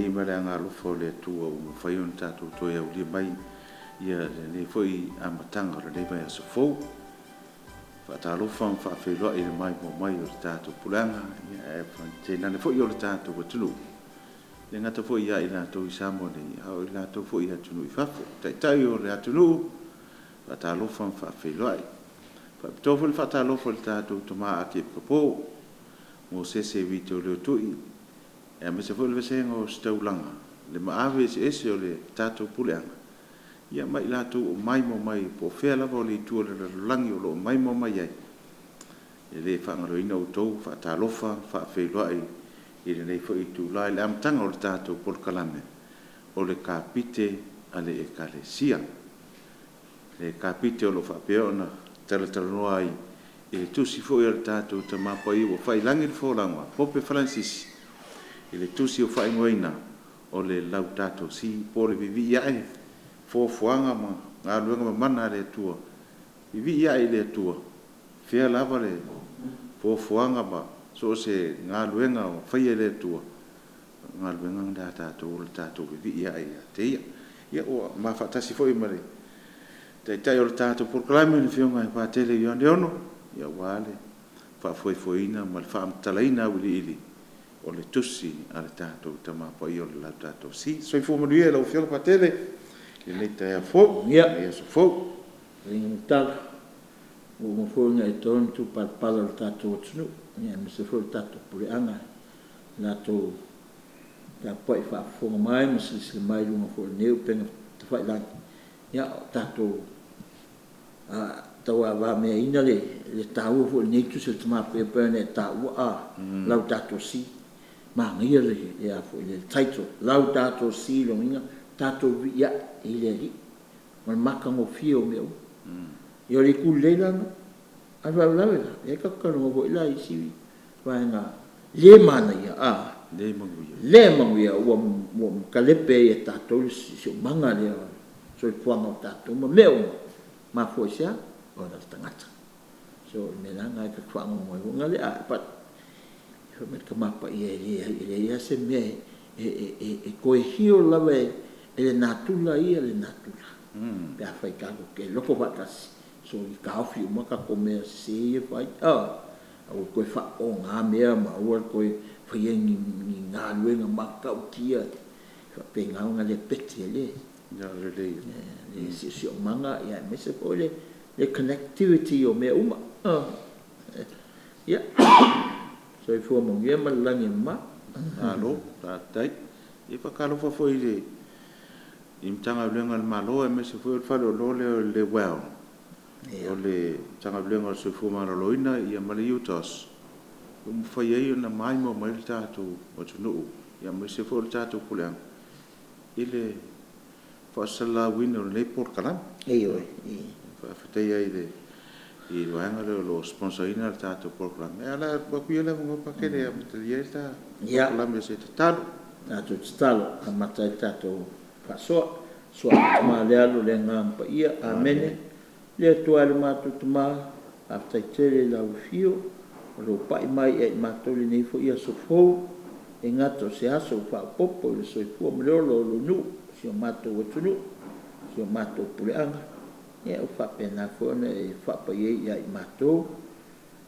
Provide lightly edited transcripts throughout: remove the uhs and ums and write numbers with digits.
Faafetai ma le agaga alofa o le Atua ua mafai ona tatou toe aulia mai lenei foi amataga o lenei vaiaso fou. Faatalofa ma faafeiloai i le maimoa mai o le tatou puleaga ae tainane foi o le tatou atunuu, e le gata foi ia i latou i Samoa nei, a o i latou foi i atunuu i fafo. Taitai o le atunuu, faatalofa ma faafeiloai. E faapitoa foi le faatalofa i le tatou Tama Akekopo Mosese Vito Leotui aemaise foi le vasega o Ositaulaga, le maave eseese o le tatou puleaga ma i latou o maimoa mai po o fea lava o le itu o le lalolagi o lo o maimoa mai ai. E le faagaloina outou. Faatalofa ma faafeiloai i lenei foi itula i le amataga o le tatou Polokalame o le Kapite a le Ekalesia. Le Kapite o lo o faapea ona talatalanoa ai i le tusi foi a le tatou Tama Paia ua fai i lagi le folauga, Pope Faranisi i le tusi ua faaigoaina o le Laudato Si, po o le Vivii Ae, Foafoaga ma Galuega Mamana a le Atua, Vivii Ae i le Atua, fea lava le foafoaga ma so o se galuega o faia e le Atua, o galuega na a tatou o le tatou vivii ae ia te Ia. Ia ua ma faatasi foi ma le Taitai o le tatou Polokalame le Afioga ia Patele Ioane Ono aua le faafoefoeina ma le faamatalaina auiliili o le tusi a le tatou Tama Paia o le Laudato Si. Soifua manuia lau Afioga Patele i lenei taeao fou, lenei aso fou. Ia, Tala ua uma foi ona e to le matupalapala o le tatou atunuu aemaise foi o le tatou puleaga i latou tapuai faafofoga mai ma silasila mai i luga foi o lenei upega tafailagi. Ia, o tatou tauavameaina le taua foi o lenei tusi a le Tama Paia pei ona e taua, Laudato Si. Manaia le title Laudato Si, lona uiga tatou vivii ae i le Alii ma le matagofie o mea uma. Ia o le itu lelei la lena, a o le faalavelave la, e tatou te talanoa foi la i isi vaega le manaia, Le manuia. Le manuia ua talepe ai e tatou le siosiomaga lea o le soifuaga o tatou ma mea uma. E mafua i se a? Ona o le tagata. So, o le mea la lena ta te faanoanoa ai foi lea, but fai mai le Tama Paia e leai lava se mea e toe heal lava e le natura ia le natura pe afai tatou te loto faatasi, soona taofi uma tatou mea sese ia e fai, aua le toe faaaoga mea ma aua le toe faia ni galuega matautia, e faapena ona lepeti ai le siosiomaga aemaise foi le connectivity o mea uma. Ia, soifua manuia ma le lagi e mama. Malo faafetai. E faatalofa foi i Matagaluega a le Malo aemaise foi o le faleoloa lea o le Lewell, o le Matagaluega o le Soifua Maloloina ma le UTOS ua mafai ai ona maimoa mai le tatou atunuu aemaise foi o le tatou puleaga i le faasalalauina o lenei polokalame. Ioe. E faafetai ai i le vaega lea o lo o sponsor ina le tatou polokalame. Ae o le a tuu atu ia le avanoa Patele e amatalia ai le ta polokalame i se tatalo. Tatou tatalo e amata ai le tatou faasoa. Suafa Tama le Alo le Agaga Paia. Amene. Le Atua e lo matou Tama, faafetai tele i lau Afio ma lou pai mai ia i matou i lenei foi aso fou, e le gata o se aso ua faaopoopo i le soifua ma le ola o lou nuu, si o matou atunuu, si o matou puleaga, ia ua faapena foi ona e faapai ai ia i matou,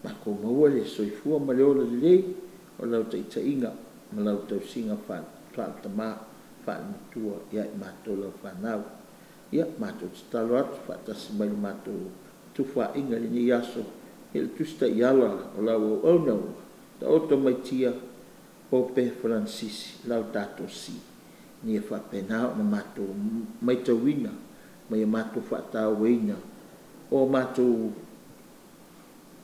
matou maua le soifua ma le ola lelei o lau taitaiga ma lau tausiga faale-Tama, faale-Matua ia i matou lau fanau. Ia, matou tatalo atu faatasi mai le matou tufuaiga i lenei aso i le Tusi Taiala o lau auauna ua taoto mai tia, Pope Faranisi Laudato Si, ina ia faapena ona matou maitauina ma ia matou faatauaina o matou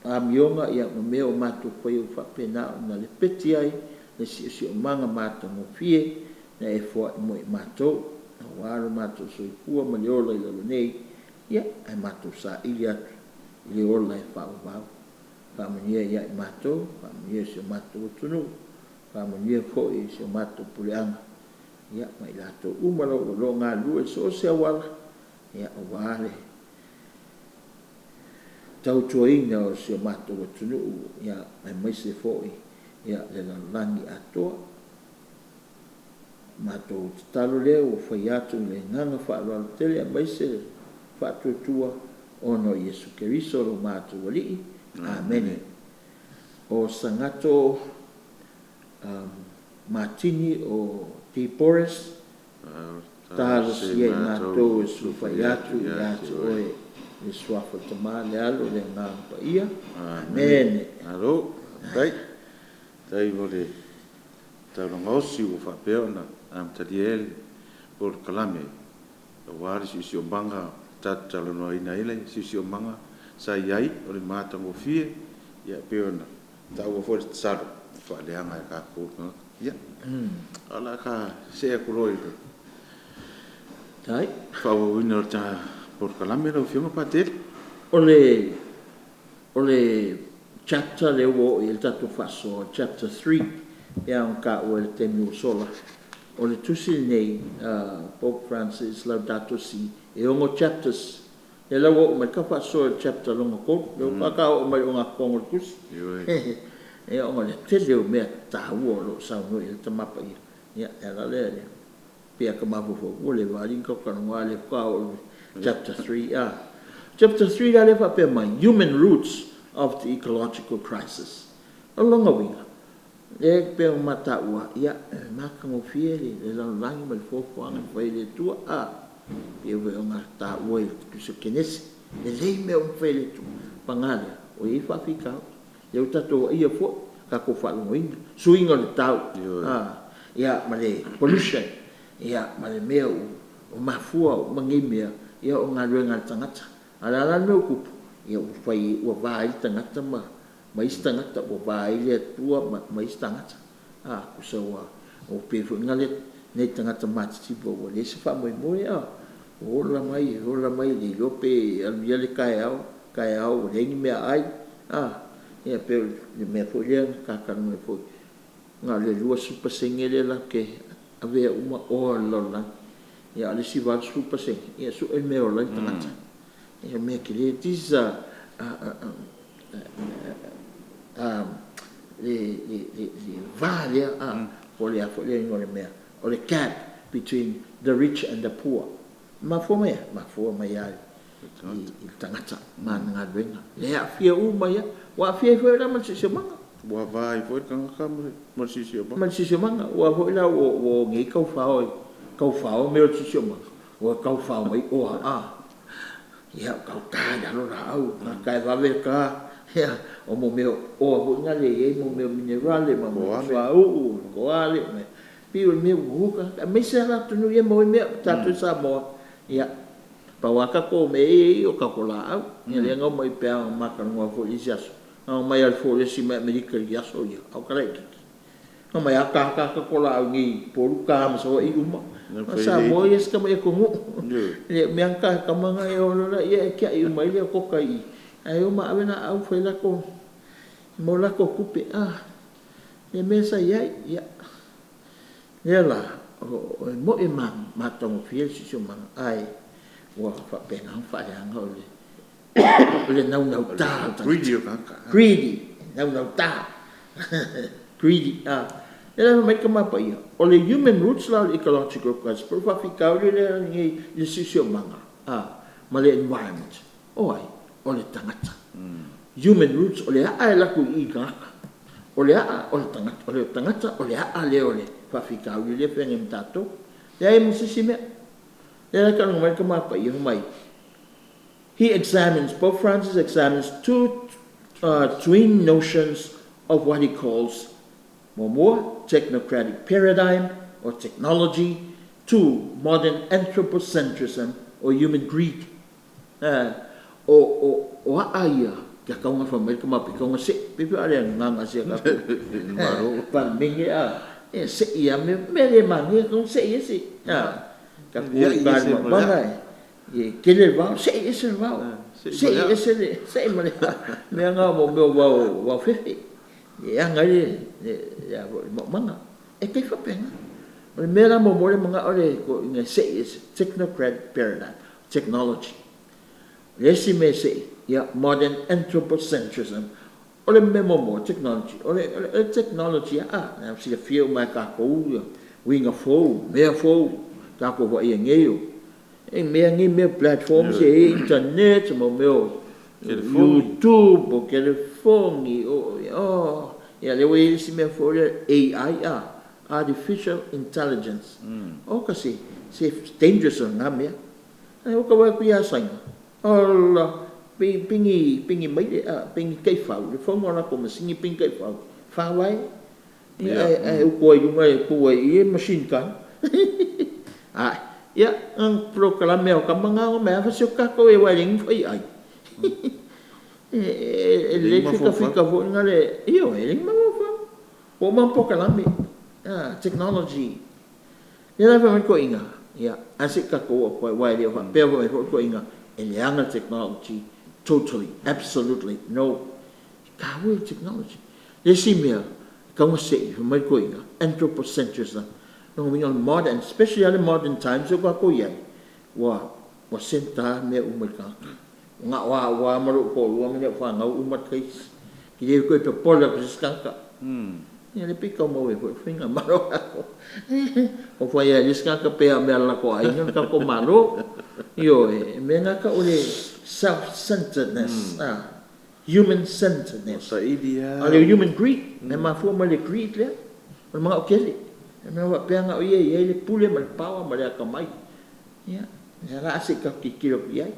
amioga ma mea ua matou faia ua faapena ona lepeti ai le siosiomaga matagofie na e foai mo i matou aua lo matou soifua ma le ola i lalo nei, ae matou saili atu i le ola e faavavau. Faamanuia ia i matou, faamanuia i si o matou atunuu, faamanuia foi i si o matou puleaga ma i latou uma lava o lo o galulue i so o se auala aua le tautuaina o si o matou atunuu aemaise foi le lalolagi atoa. Matou tatalo lea ua fai atu i le agaga faaaloalo tele aemaise le faatuatua ona o Iesu Keriso lo matou Alii. Amene. O Sagato Matini o Deepores, talosia i matou e sulufai atu ia te Oe, i le Suafa o le Tama, le Alo, le Agaga Paia. Amene. Malo, faafetai. Faafetai mo le taulaga osi ua faapea ona amatalia ai le polokalame aua le siosiomaga tatou te talanoaina ai le siosiomaga sa i ai, o le matagofie, e pei ona taua foi le tatalo ua faaleaga e tatou tagata. Ia, ae o le a ta see atu loa i le faaauauina o le ta polokalame lau Afioga Patele. O le chapter lea ua oo i ai le tatou faasoa, o le chapter 3, e pei ona taua i le taimi ua sola. O le tusi lenei a Pope Francis Laudato Si, e 6 chapters. Lea la ua oo mai le ta faasoa i le chapter lona 3. Lea faatoa ta oo mai i le ogatotonu o le tusi. Ia, ona o le tele o mea taua o lo o saunoa i ai le Tama Paia, ia, e ala lea, pei lava o ta mafaufau, ua leva alii ona tatou talanoa, a o lea faatoa oo i le chapter 3 a. Chapter 3 la lea e faapea mai, Human Roots of the Ecological Crisis. O lona uiga, lea e pei ona ma taua, ia, e matagofie le lalolagi ma le foafoaga na fai e le Atua, a, pei foi ona taua i le Tusi o Kenese, lelei mea uma na fai e le Atua. Paga lea, ua i ai faafitauli, lea ua tatou vaaia foi, tatou faalogoina, suiga o le tau, a, ia ma le pollution, ma le mea ua mafua uma nei mea, ia o galuega a le tagata. A o le a la le mea ua tupu? Ia ua fai ua va ai le tagata ma isi tagata, ua va ai le Atua ma isi tagata. A, tusa ua pei foi lenei tagata matitiva ua leai se faamoemoe a, ua ola mai ola mai, le iloa pe alu ia le taeao, taeao ua leai ni meaai, a. Ia pei o le mea foi lea na ta talanoa ai foi, na o le 20% lea latou te avea uma oa o le lalolagi, a o le isi 80%, ia sue le mea e ola ai le tagata. O le mea tele. This is a le va lea, a, po o le a foi le igoa o le mea, o le gap between the rich and the poor. E mafua mai i a? E mafua mai lava i le tagata ma ana galuega, lea e aafia uma ai lava. Ua aafia ai foi la ma le siosiomaga. Ua va ai foi le tagata ma le siosiomaga. Ma le siosiomaga. Aua foi la ua o nei taufao, taufao mea o le siosiomaga, ua taufao mai oa, a. Ia, o gauta i lalo laau, gata e vave ta, ia, o mea o oa foi na e i ai mea o minerale ma mea o suauu, koale, e pei o le mea ua o tagata, aemaise lava atunuu ia e maua ai mea. O tatou i Samoa, ia, pau lava tatou mea ia e i ai o tatou laau. Ia lea na omai pei lava ona ma talanoa foi i le isi aso, na omai lava le folesi mai Amerika i aso ia a o ta laitiiti, na omai lava ta ta tatou laau i inei i Upolu ta ma Savaii uma. A o Samoa ia o si tamai atunuu. O mea lava na ta e tama na, e o loa e tiai uma ai le okioka i i, ae o ma ave laau fai latou, maua latou tupe. Ia mea sa i ai. Ia, lea la, e moni e matagofie le siosiomaga, ae ua faapena ona faaleaga o le naunauta o le tagata. Greedy o tagata. Greedy, naunauta, greedy. Lea la fai mai le Tama Paia, o le human roots la o le ecological crisis, po o le faafitauli lea nei i le siosiomaga ma le environment, o ai? O le tagata. Human roots, o le a'a e alu atu i i tagata. O le a'a o le tagata, o le tagata o le a'a lea o le faafitauli lea e feagai ma tatou. Leai ma se isi mea. Lea la e talanoa mai le Tama Paia fai mai, he examines, Pope Francis examines two twin notions of what he calls, muamua, technocratic paradigm or technology, two, modern anthropocentrism or human greed. O a'a ia, kia tau ona fai mai le Tama Paia, tau ona se'i, pei foi a le agaga o si a tatou Palemene a, e se'i lava mea, mea le manaia, tau ona se'i ese, a. Tatou o i uta i le maumaga e tele le vao, se'i ese le vao, se'i ese le, se'i ma le mea na o mea o vao, vao fefe, e aga ai le maumaga. E pei faapena. O le mea la muamua lea e manao le toeaina e se'i ese, technocratic paradigm, technology. O le isi mea e se'i, ia, modern anthropocentrism. O le mea muamua, technology, o le technology lava, a, silafia uma e tatou Uiga fou, mea fou tatou vaaia nei o mea nei mea platforms e i ai internet ma mea o YouTube o telefoni o ia lea ua i ai le isi mea fou lea AI a, Artificial Intelligence. Oka se se dangerous o lena mea. Ae ua ta vaai atu ia Saina, ola, pei pigi pigi mai le pigi taifau, le fauga o latou masini e pigi taifau, e 4 uaea. Ia ae utu ai i luga e tu ai i i machine gun. Ae, ia na ona polokalame lava o tama na ona omai lava fasioti tatou aua e leai ni faiai. E E leai lelei ni le mafaufau. fitafita foi lea, ioe, e leai ni mafaufau. Ua uma ona polokalame, technology. Lea la fai mai le toeaina, ia, ae se i tatou oo atu aua e le faapea mai foi le toeaina e leaga le technology totally, absolutely no. E taua ia o le technology. O le isi mea e tatau ona se'i fai mai le toeaina, anthropocentrism, lona uiga o le modern, especially lava le modern times lea ua tatou i ai, ua centre lava mea uma i le tagata. Na o au lava ma lou toalua ma au fanau, uma le case. E le toe popole atu i se isi tagata. Ia lea pei e tau maua ai foi le faigamalo a tatou. Ua fai lava e le isi tagata pei lava o mea a le latou aiga le tatou Malo. Ioe, o le mea lena e tau o le self-centeredness, human Ua centeredness. saili A o le lava. human greed, e mafua mai le greed lea, o le manao tele. O le mea faapea na o ia e i ai le pule ma le power ma le atamai. Ia, lea la se i tatou tilotilo atu i ai.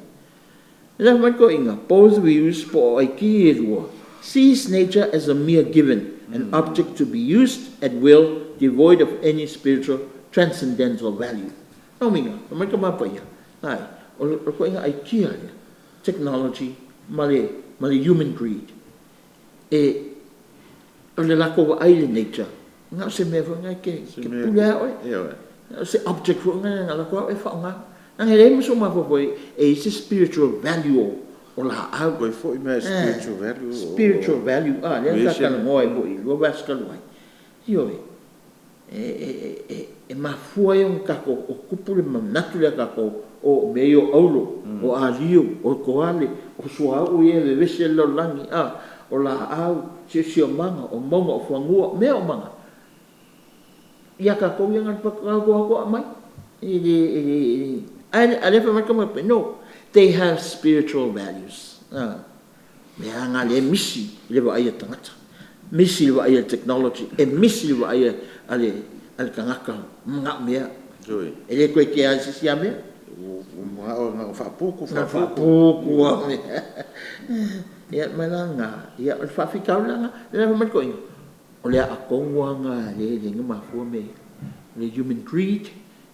Le fai mai le toeaina, both views po o aikia e lua, sees nature as a mere given, an object to be used at will, devoid of any spiritual transcendental value. Lona uiga, fai mai le Tama Paia, ai, o le ituaiga aikia lea, technology ma le human greed, e o le latou vaai i le nature, na o se mea foi lena e te Se mea pule lava oe. Ioe. O se object foi lena na alu atu lava oe faaaoga. Leaga e leai ma sou mafaufau e i ai se spiritual value o laau. Toe foi mai spiritual value o Spiritual value, a, lea na ta creation. talanoa ai foi i lua vaiaso talu ai. Ioe, e mafua ai ona tatou, o tupu le manatu lea ia tatou o mea ia o auro, o aliu, o koale, o suauu ia e vevesi ai le lalolagi, a, o laau, siosiomaga, o mauga, o fanua, o mea uma na, ia tatou ia na o le o atu lava aumai. E le, e le, e le, a o lea e fai mai le tama faapea, no, they have spiritual values. A, mea la na o lea e misi i le vaai a le tagata, misi i le vaai a le technology, e misi i le vaai a le tagata manaomia. Ioe. E le toe kea lava i se isi mea. Ua manao na o faaputu, Na faaputu. faaputu lava. Ia ma la lena, ia o le faafitauli la lena. Lea la fai mai le toeaina, o le a'a tonu lava lena lea e ala ai ona mafua mea ia. O le human greed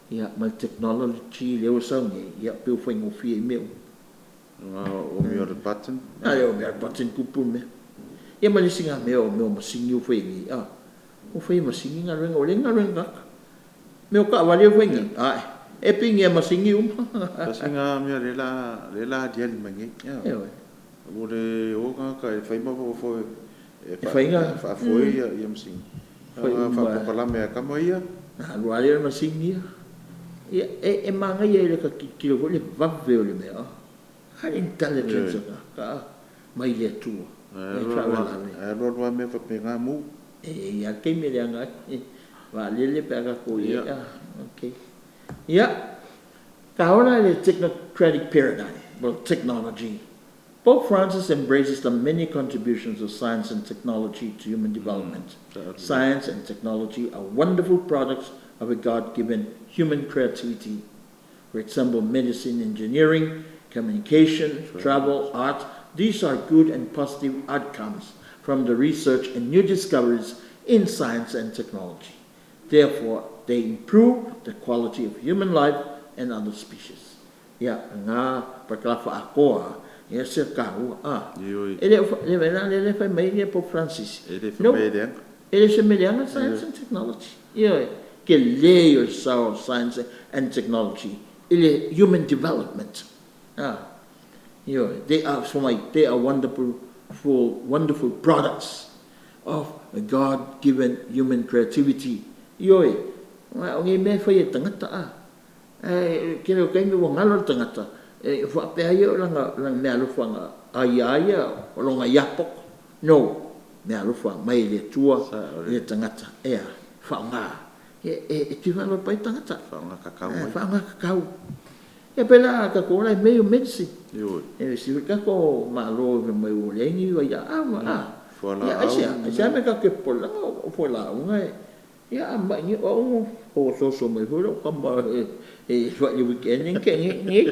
ia ma le technology lea ua sau nei, ia pei ua faigofie ai mea uma. Na o mea o le button. A lea o mea o le button tupu le mea. Ia ma le isi na mea o mea o masini ua fai nei, a, ua fai e masini galuega, ua leai ni galuega a tagata. Mea o taavale ua fai nei, ae, e pigi lava e masini uma. Tasi lena mea lea la aliali mai nei. Ioe. Ua le o tagata e fai ma foe e E fai na faafoe ia masini. Fai Na uma. faapopalame a tama ia. Na alu lava lea o le masini ia. Ia, e manaia i lata tilotilo foi le vave o le mea, a le intelligence o tagata a, mai le Atua. Ae E alu alu faalavelave. ae alu alu lava mea faapena mu. E i ai lava le taimi e leaga ai. Vaalele pe a tatou i ai, a, okay. Ia, taola le technocratic paradigm, well, technology. Pope Francis embraces the many contributions of science and technology to human development. Science and technology are wonderful products of a God-given human creativity. For example, medicine, engineering, communication, travel, art, these are good and positive outcomes from the research and new discoveries in science and technology. Therefore, they improve the quality of human life and other species. Ia, nga pakalafa akoa, ia se kaua, a. Ioe. E le, le, le, le fai mai le Pope Francis. E le No, fai mai leaga. e le se meleaga science and technology. Ioe, ke le o sao science and technology i le human development. Ah, ioe, they are, so mai, they are wonderful, full, wonderful products of a God-given human creativity. Ioe, o ngei mea fai e tagata a. Ae tele o taimi ua galo le tagata, e faapea ai o lana mea alofa ai ia ia o lona iapoto. No, mea alofa mai e le Atua Sa i le tagata, ea, faaaoga. E develop ai tagata. Faaaogatatau ai. Faaaogatatau. Ia pei la tatou ola e mea ia o medicine. E ese foi le tatou Malo fai mai ua leai ni vailaau ma a. Ia Fualaau. Aisea? Aisea le mea tatou te popole leaga o fualaau na e ia a mamai nei o au na ososo mai foi lau tama i le weekend lea na tea nei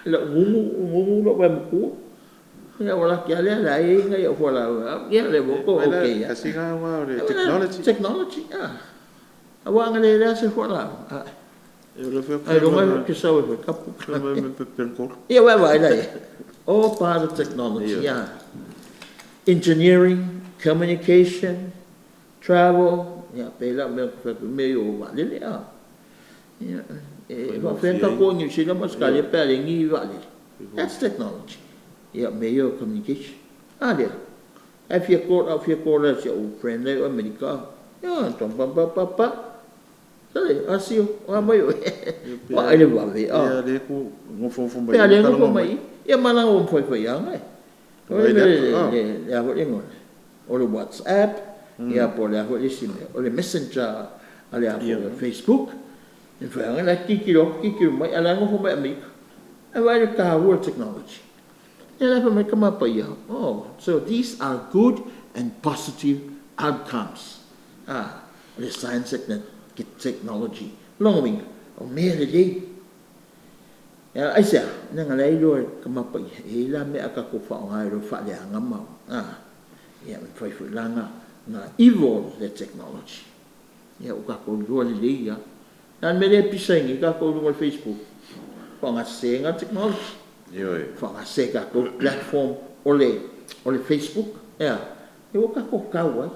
lou gugu gugu lou vaematua. Ia ou alu atu lava lea o la e i ai nai au fualaau e ia o lea foi ua okay lava. Tasi lena aoga o le technology. Technology a. Aua ana le leai se fualaau, ailoga e te sau e tapu. Ia vaai la i ai. All part of technology, yeah. Engineering, communication, travel, ia pei la o mea ou te fai atu ai, mea ia o vaalele a. Ia, e faapefea ona tatou o i Niu Sila ma Ausetalia pe a leai ni vaalele? That's technology. Ia o mea ia o communication. A lea, a e fia call, a ou fia call i si ou friend la e i o Amerika, ia, pa pa pa pa, sole, Asio, o a mai oe? Vaai le vave, a. Pe a le tu nofonofo mai Pe a i le talanoa nofo mai. Mai i, ia ma laga ua faifaiaga e. O Vaai le le mea ata, le a foi le igoa o le WhatsApp, ia po o le a foi le isi mea, o le Messenger a le a foi o le Facebook, e mafai lava ona e tilotilo atu tilotilo mai, a o la e nofo mai Amerika. Ae vaai i le taua o le technology. Ia la e fai mai le Tama Paia, oh, so these are good and positive outcomes. Ah, o le science and technology. Lona uiga, o mea lelei. Ia, aisea? Leaga o la e iloa e le Tama Paia, e i ai la mea a tatou faaaoga e iloa faaleaga ma, a, ia e mafai foi la ona evil le technology. Ia ua tatou iloa lelei lava. O le a le mea lea e pisa ai nei tatou i luga o le Facebook? Faaaogasese lena technology. Faaaogasese e tatou le platform o le Facebook, e a? Ia ua tatou tau ai,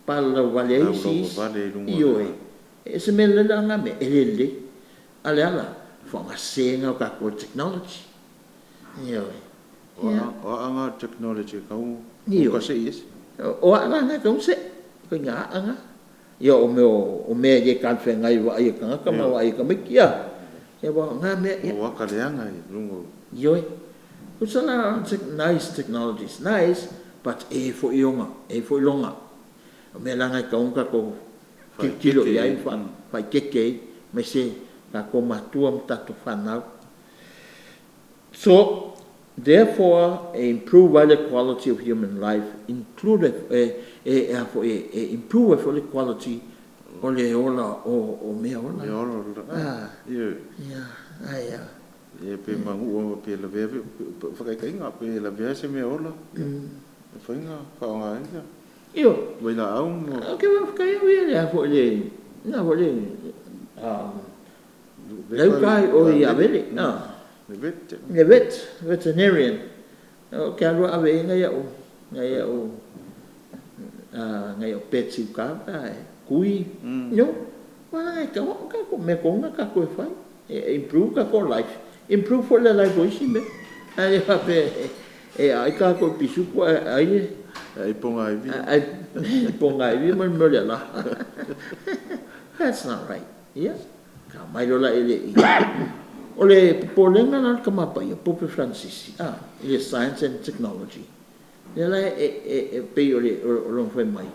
palalauvale ai isi i isi. Laulauvaavale i luga o le Ioe. E se mea lelei la lena mea? E le lelei. A o le a la? Faaaogasese lena o tatou e le technology. Ioe. O Ia. aa na o le technology e tatau Ioe. ona se'i ese. O aa la na e tatau ona se'i, ituaiga aa na. Ia o mea o mea e le talafeagai i vaai a tagata ma vaai a tamaiti a. Ia aua o na mea, ia. O ata leaga i luga o Ioe. Tusa la nice technology is nice, but e i ai foi ona, e i ai foi lona. O mea la na e tatau ona tatou tilotilo faaeteete i ai ai. ma faaeteete ai, aemaise tatou matua ma tatou fanau. So, therefore, e improve ai le quality of human life, included, e a foi, e improve ai foi le quality o le ola o mea ola. Mea ola o le Ah, Ioe. ia, ai a. Ia pe manua pe lavea faataitaiga pe lavea se mea ola. Ia mafai ona faaaogaina Ioe. vailaau ma Ou te faafetai au ia i le a foi le, le a foi le, le uka i o i Avele, a. Le vet. Le vet, veterinarian. Ou te alu ave i ai nai au pets i uka pe a e tui. No, aua leaga e tatau lava ona tatou, o mea tonu na a tatou e fai, e improve tatou life, improve foi le life o isi mea. Ae le faapea e aai tatou i pisupo ae ai le Ai pogaivi. Ai pogaivi ma le mea o le ala. That's not right. Ia, ta omai loa la i le i. O le popolega la o le Tama Paia, Pope Francis, a, i le science and technology, lea la e pei o lona fai mai,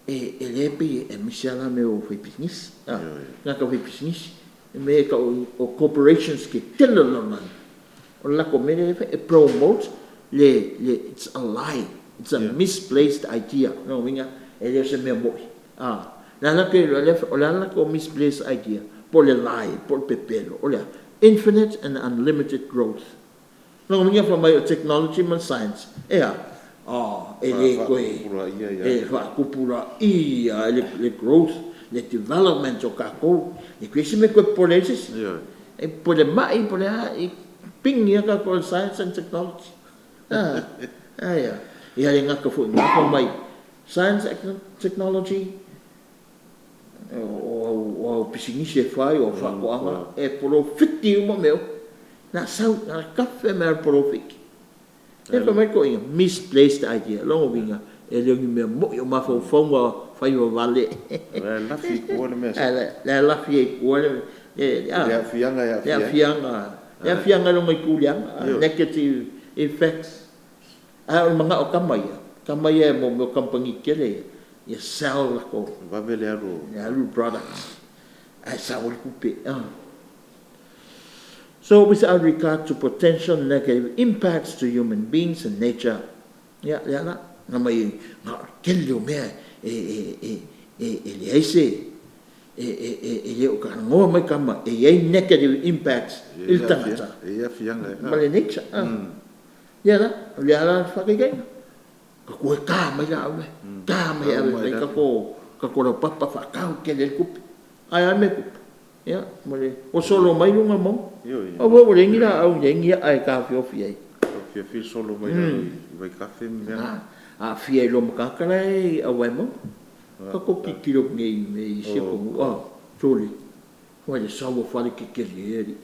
e lea e pei e aemaise lava la mea o faipisinisi, a, tagata faipisinisi, mea e tau o corporations tetele o le lalolagi. O le latou mea lea e fai, e promote le, it's a lie, it's a misplaced idea. O lona uiga, e le o se mea moni. A, o le a la o le a le latou misplaced idea, po o le lie, po o le pepelo, o le a? Infinite and unlimited growth. Lona uiga fai mai o technology ma le science, e a? Ah, e le toe Faatupulaia ia. E faatupulaia ai le growth, le development o tatou. E leai se mea e toe popole ai se isi. E po o le mai, po o le a, e pigi lava tatou e le science and technology. Ah, ai a. Ia le gata foi i lena, fai mai, science and technology, o au pisinisi e fai, o au faatoaga, e polofiti uma mea uma. Na sau, na kafe mai lava le polofiti. Lea fai mai le toeaina, misplaced idea. Lona uiga, e le o ni mea moni, o mafaufauga faivavale. O le lafi i tua le mea Ae le lafi ai i tua le le aafiaga e le aafia ai. Aafiaga, le aafiaga i lona itu leaga, negative effects. Ae o le manao o tama ia, tama ia mo mea o kamupani tetele ia, Ia sell lako. Vave le alu. Le alu products. Ae sao ai le tupe. So without regard to potential negative impacts to human beings and nature. Ia, lea la, na mai na o le tele o mea e e e e e leai se e e e e le o talanoa mai tama e i ai negative impacts i le tagata E i ai aafiaga ma le nature. Ia la, o lea la le faataitaiga. Ka toe ta mai laau lea, ta mai e ave e fai tatou laupapa faatau tele ai le tupe. Ae a le mea e tupu? Ia, ua solo mai luga o le mauga. Aua foi ua leai ni laau, leai ni a'a e taofiofi ai. Fiafia solo mai lalo i vaitafe ma mea. Aafia ai loa ma tagata la e i Auvaemauga. Tatou tilotilo atu nei i mea i isi atunuu, a, sole, vaai i le sau o fale tetele, alii.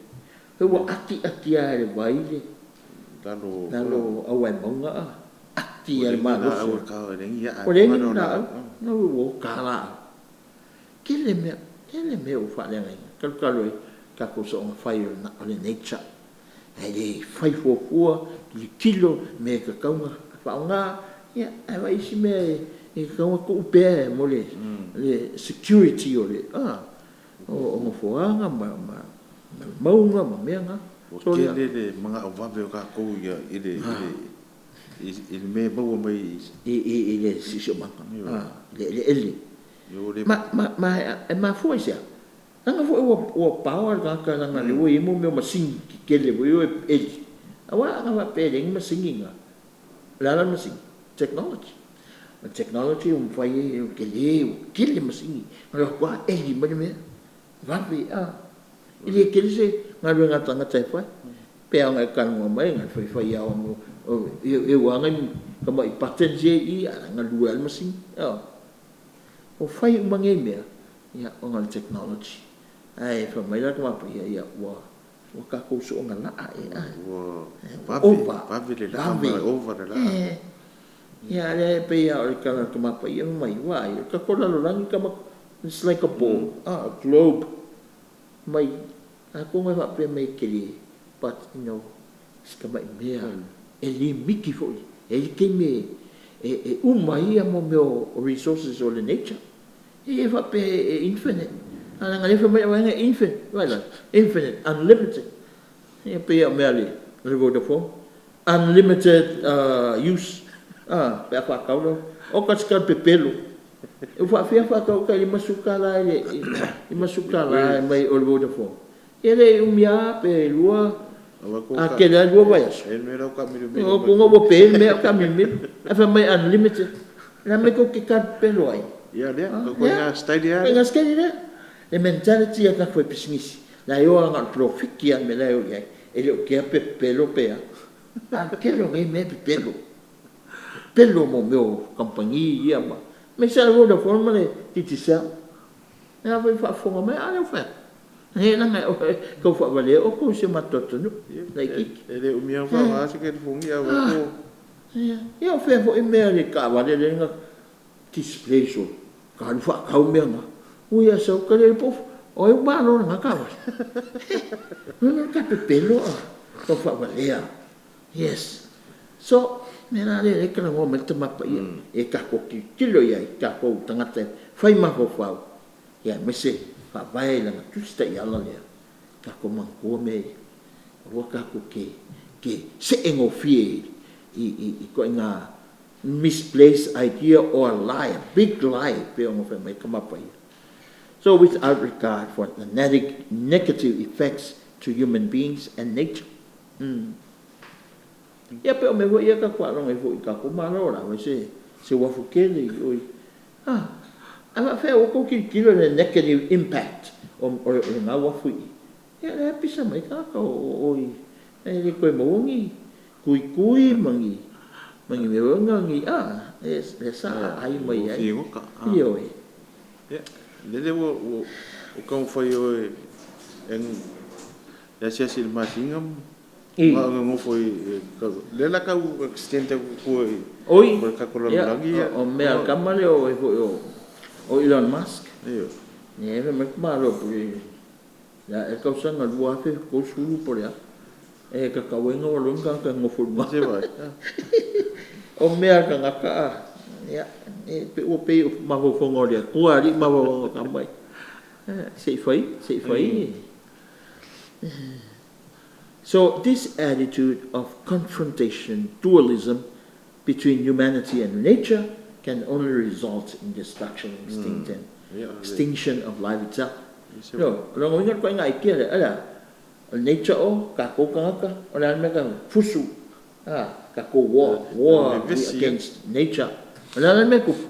Ua ati ati lava e le vai le lalo o Auvaemauga, a, ati lava i le malosi. Ua leai ni laau, ua ota laau. Tele mea, tele mea ua faaleagaina talu talu ai tatou soona fai o le nature. Ae le fai fuafua, tilotilo mea e tatau ona faaaoga, ia ae vaai isi mea e tatau ona tuu pea mo le security o le nofoaga ma le mauga ma mea na. Ua tele le manao vave o tatou i le mea e maua mai i le siosiomaga, i le eleele. Ma e mafua i se a? Leaga foi ua power le tagata leaga o lea ua i ai mea o masini tetele foi ia e o e eli. Aua ana faapea e leai ni masini na, o le a la le masini? Technology. O le technology ua mafai ai, ua tele, ua tele masini, na o le o atu lava eli mai le mea, vave a. E le tele se galuega a le tagata e fai. Pei lava ona e talanoa mai, na o le fai fai lava o… e ui lava nai tamai buttons ia e i i, ae galue lava le masini. Ua fai uma nei mea ona o le technology. Ae fai mai la le Tama Paia, ia ua tatou soona laa ea. Ua Ua ova. Vave le laa ma ova le laa. Ia, a lea e pei lava o le tala a le Tama Paia, fai mai, vaai, o le tatou lalolagi tama, it's like a ball, a globe. Mai, atonu e faapea mai e tele, but si tamai mea e limiti foi, e i ai le taimi e uma ai ia mea o resources o le nature. E le faapea e infinite. Ae leaga o lea e fai mai le vaega e infinite, vaai la, infinite, unlimited. Ia pei lava o mea a le Vodafone, unlimited use pe a faatau lau… Oka se tala pepelo. Ua faafefea ona faatau tai $50 i le $50 mai o le Vodafone? E le umi lava pe lua, a tele lava e lua vaiaso, o atu ua pe le mea ae taamilomilo. Ae fai mai e unlimited. O le a le mea tou te talapepelo ai? Ia lea, o ituaiga style lea. Ituaiga style lea. Le mentality a tagata faipisinisi, la e o lava na o le polofiti lava le mea la e o i ai. E le o kea pe pepelo pe a. A o le tele o nei mea e pepelo. Pepelo mea o kamupani ia aemaise lava le Vodafone ma le Digicel. O la foi e faafofoga mai, a lea ua ou fai atu, leaga e tau faavalea outou e si o matou atunuu laitiiti. E le umia ona faaaoga se telefoni ae vaai atu. Ia o fea foi mea o le taavale lea na display solo, ta alu faatau mea na. Ui lava sau tali atu le pofu, o ai ua malo i lena taavale? O le tapepelo tau faavalea. Yes. So, o le mea la lea o lea e talanoa mai ai le Tama Paia, ia tatou tilotilo i ai tatou tagata e fai mafaufau, aemaise faavae i lana Tusi Taiala lea, tatou manatua mea ia. Aua tatou te see gofie i ituaiga misplace idea or a lie, a big lie pei ona fai mai ai le Tama Paia. So without regard for the negative effects to human beings and nature. Ia pei o mea foi ia tatou te faalogo ai foi i tatou Malo o le a fai se uafu tele i o i… A, ae faapefea ua outou tilotilo i le negative impact o lena uafu i i? Ia o lea e pisa mai ai tagata o o i, e le toe maua ni tuitui ma ni mea foi na, a, lea sa aai mai ai. Ioe. Ia, lele ua taumafai e asiasi i le masina ma nonofo i lea la tau extend atu i tua i Oi, le tatou ia, lalolagi. O mea a le tama lea o foi o Elon Musk. Ia, fai mai le tamaloa pule, le a ea le tausaga 2030 po o le a, e tatau ai ona o aloa ni tagata e nonofo i luga. Se vai. O mea a le tagata a, Ia, e ua pei o mafaufauga o le Atua alii ma mafaufauga o tama se i fai, se i fai. So this attitude of confrontation, dualism between humanity and nature can only result in destruction, extinction, extinction of life itself. No, lona uiga o le ituaiga aikia lea, o le a? O le nature o tatou tagata, o le a le mea tatou fusu, a, tatou war, war against nature. O le a le mea e tupu?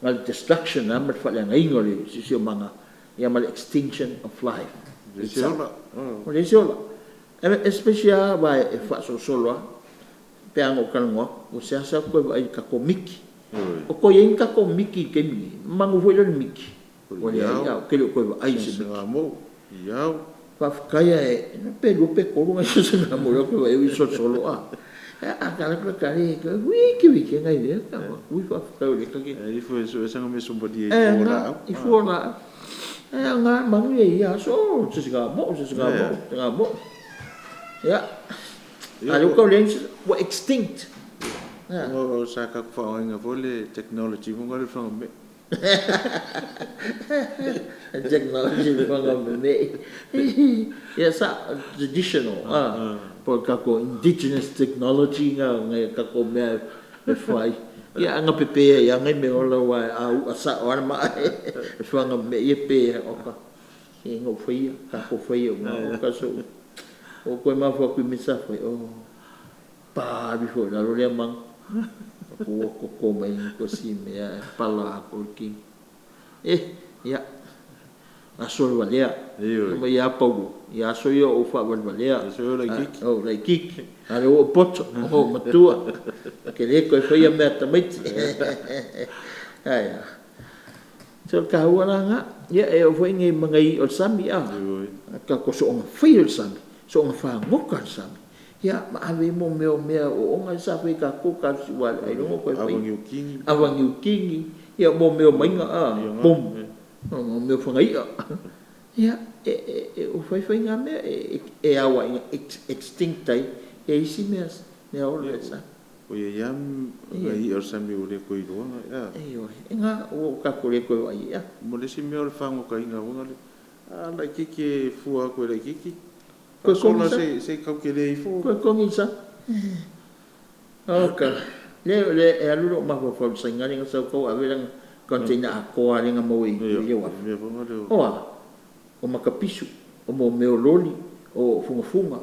Na o le destruction lava ma le faaleagaina o le siosiomaga, ia ma le extinction of life itself. O le isi ola. Especially lava aua e faasolosolo lava, pe a na ou talanoa atu, ua seasea ou toe vaai i le tatou miti. O toe i ai ni tatou miti i le taimi lenei? Manu foi lea o le miti, ua leai, ae ou te le o toe vaai i se miti. Faafetai ae pe lua pe tolu nai siosiogamo lea ou te vaai ai o solosolo a. A ta alu atu la ta wiki wiki nai mea ui faafetai o lea ta te i fua o laau. E aoga manu ia i ia aso, siosiga mo'o, siosiga mo'o, siosiga mo'o. Ia, a o lea ua tau leai ni ua extinct. O sa tatou faaaogaina foi le technology foi lea o le faga me'i. Technology le faga me'i. Ia sa traditional po o tatou indigenous technology na o nai a tatou mea e fai. Ia a na pepe ai lava nai meaola aua a u'a sa'o lava le maa e faga me'i e pe ai. Oka, se na ou faia, tatou faia uma. Oka ua ou toe mafaufau atu i mea sa fai, oh, pa alu ifo i lalo lea manu. Ua toto mai ai si mea ae pala atoa le tino. Eh, ia, aso le valea. Mai ia Paulo, ia aso ia o ou faavalevalea. Aso ia o laitiiti. O laitiiti. A o lea ua ou poto, ua ou matua. Ou te le toe faia mea a tamaiti. Ae a? So o le taua la lena. Ia e oo foi i manu o le sami, a? Tatou soona faia o le sami, soona fagota le sami. Ia ma ave ai mo mea o mea ooooga sa fai e tatou talosi aua ailoga o toe faia. Ava niutini. Ava niutini, ia mo mea o maiga, a, pom, mo mea o fagai'a. Ia, e ua fai na mea e ao ai ina extinct ai e isi mea meaola i le sami. Ua i ai lava nai i'a o le sami ua le toe iloaina, a. Ioe, e na ua tatou le toe vaai i ai, a. Ma le isi mea o le fagotaina foi lea, a laitiiti e fua atu e laitiiti, faasola se i tau tele ifo. Toe togi i le sami. Oka, lea e alu lou mafaufau i le Saina lea na sau tau ave lana container atoa lea na maua i le uafu. O a? O makapisu, o mo mea o loli, o fugafuga,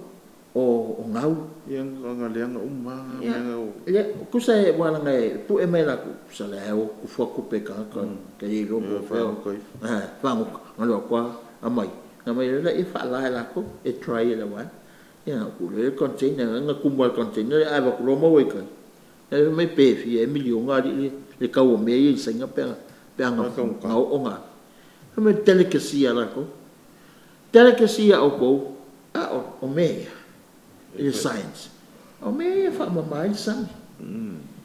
o gau. Ia, na leaga uma lava mea na. Ia, tusa e aua leaga e pue mai e latou, tusa la e o tufa tupe e tagata e le iloa po o fea. Fagota, na alu atu lava aumai, ona aumai loa lea faala e latou, e dry e le auvaega. Ia ona tuu loa lea i le container, na tumu lava i le container ae avatu loa maua i tai. Ae fai mai pe fia ea miliona alii le tau o mea ia i Saina pe a oo na. Fai mai delicacy a latou. Delicacy a outou, a o mea ia i le science, o mea ia e faamama ai le sami.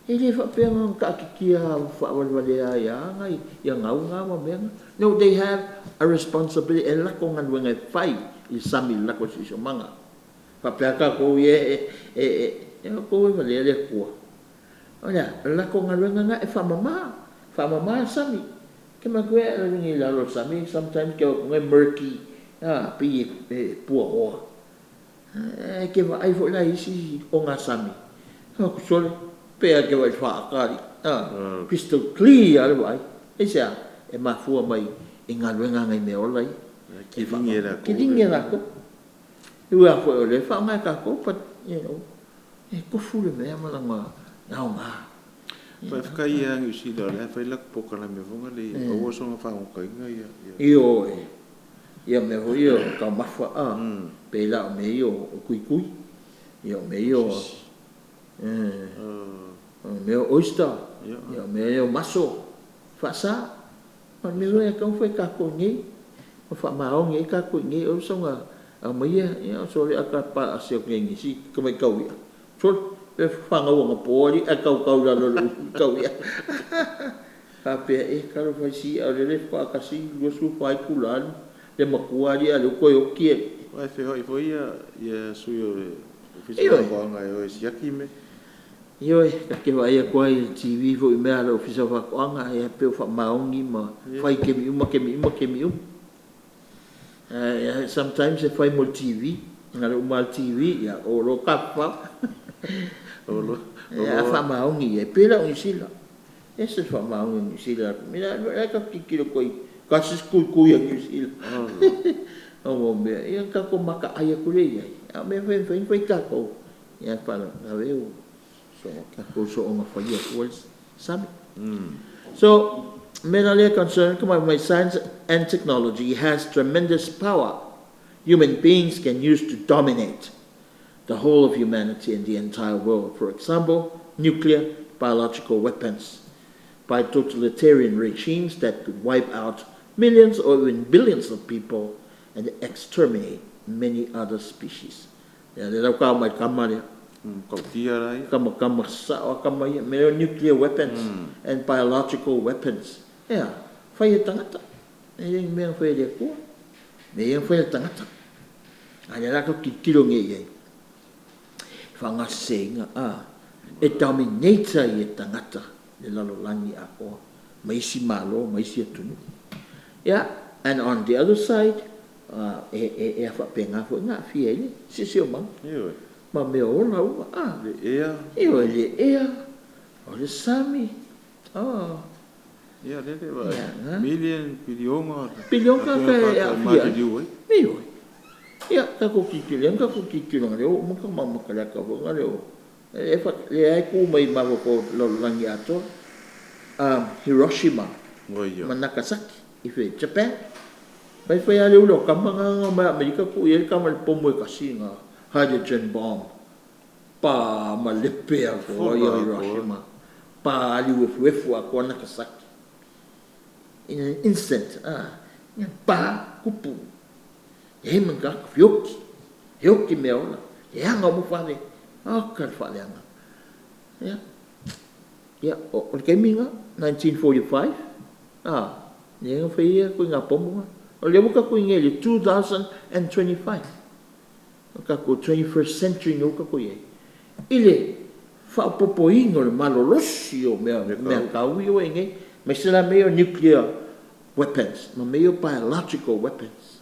E le faapea na ona taatitia faavalevalea ai lava ia gau na ma mea na. No, they have a responsibility, e latou galuega e fai i le sami i le latou siosiomaga. Faapea tatou ia e outou e valea le Atua. O le a? O le latou galuega lena e faamama, faamama le sami. Ke manatua e alu nei i lalo o le sami, sometimes ke o atu e murky, a, pei e puaoa. Ae ke vaai foi la i isi ogasami, o atu sole, pe a ke vaai i le faata alii, a, crystal clear lava le vaai. Aisea? E mafua mai i galuega a nai meaola ia. Kiligi e latou. Kiligi e latou. E ui lava foi o lea e faaaoga e tatou, but you know, e tofu le mea ma lana aoga. Faafetai ia Niu Sila o la e fai latou polokalame foi lea, aua soona fagotaina ia. Ioe. Ia mea foi ia o taumafa, a, pei la o mea ia o tuitui, ia o mea ia o mea o oyster, ia o mea ia o maso, faasa. O le mea foi lea e tatau ona fai e tatou i inei, ma faamaoni ai tatou i inei, aua le soona aumaia, ia sole ata paase atu nei i isi tamai taui'a, sole, e fanau anapo alii ae tautau i lalo o le ulu le taui'a. Faapea, e talofa e i si i'a o lele faatoa 1:24 itula le matua alii a o lea ua toe oti le Aua e feoai foi ia sui o le Ofisa o Faatoaga e o e siaki mea. Ioe, ta te vaai atu lava i le TV foi i mea a le Ofisa o Faatoaga, ia pei ua faamaoni ma fai i taimi uma, taimi uma, taimi uma. Ae sometimes e fai mo le TV, na o le uma lava o le TV ia o loa tafafao. A faamaoni i ai, pei la o Niu Sila, e ese le faamaoni o Niu Sila. O lea tatou te tilotilo atu ai, tasi le tuitui a Niu Sila. O mea, ia ona tatou mataai atu lea i ai, a o mea foi e mafai ona fai e tatou, a o le faalavelave ua tatou soona faia fua le sami. So, o le mea la lea concern my science and technology has tremendous power human beings can use to dominate the whole of humanity and the entire world. For example, nuclear, biological weapons by totalitarian regimes that could wipe out millions or even billions of people and exterminate many other species. Ia, lea la ua tau mai le kama lea. Tautia la ia. Kama kama sao a kama ia. Mea o nuclear weapons and biological weapons. Ea, fai e tagata. E le ni mea na faia e le Atua. Mea ia na fai e le tagata. A lea la tatou te tilotilo nei i ai, i faagaseseina, a, e dominate ai e tagata le lalolagi atoa ma isi Malo ma isi atunuu. Ia, and on the other side, e faapena foi ona aafia ai le siosiomaga. Ioe. Ma mea ola uma, a. Le ea. Ioe, le ea, o le sami, o. Ia, lele ua million, piliona. Piliona tagata e aafia ai. Ioe. Ia, tatou tilotilo, lea na tatou tilotilo analeila ua uma ona taumamata i le ata foi lena o lea e tu mai mafaufau o le lalolagi atoa. Hiroshima ma Nagasaki i Japan. Fai fai lava le ula o tama na na omai Amerika tuu i ai le tama i le pomu e tasi lena, hydrogen bomb. Pa malepe atoa ia Hiroshima. Pa liu efuefu atoa Nagasaki. In an instant, ia pa kupu. Leai ma ni tagata, fioki, fioki mea ola, leaga uma fale. Oka le faaleaga. Ia, ia o le taimi lena, 1945, a, lea na fai ai ituaiga pomu na. O lea ua tatou i inei i le 2025, o le tatou 21st century nei ua tatou i ai, i le faaopoopoina o le malolosi o meatau ia ua i ai nei, aemaise la mea ia o nuclear weapons ma mea ia o biological weapons.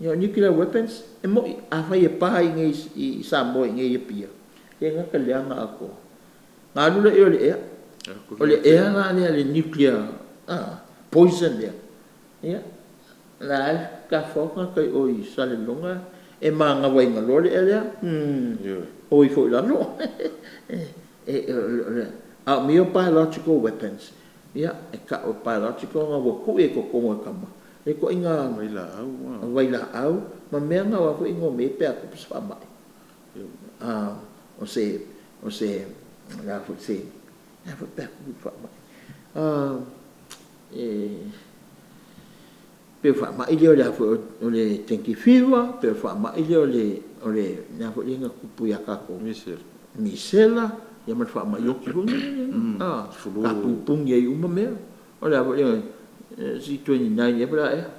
Ia o nuclear weapons, e moni, afai e pa i inei i Samoa i inei i Apia, e le gata leaga atoa. Ona alu lea o le ea. O le ea la lea le nuclear poison lea, ia, o la e tafafao tagata i o i Salelologa e manava ina loa le ea lea, o ifo i lalo. A o mea ia o biological weapons, ia, e tau e biological ona ua tuu i ai i totonu o le tama le ituaiga vailaau ma mea na aua foi ne i omai pe a tupu se faamai. O se, o se, o le a foi se, e a foi pe a tupu le faamai? Pei o le faamai lea o le a foi o le dengue fever, pei o le faamai lea o le, le a foi lea na tupu ia tatou? Misela. Misela, ia ma le faamai oti foi lea, a, tapugipugì ai uma mea. O le a foi le C29 ea po o le a ea?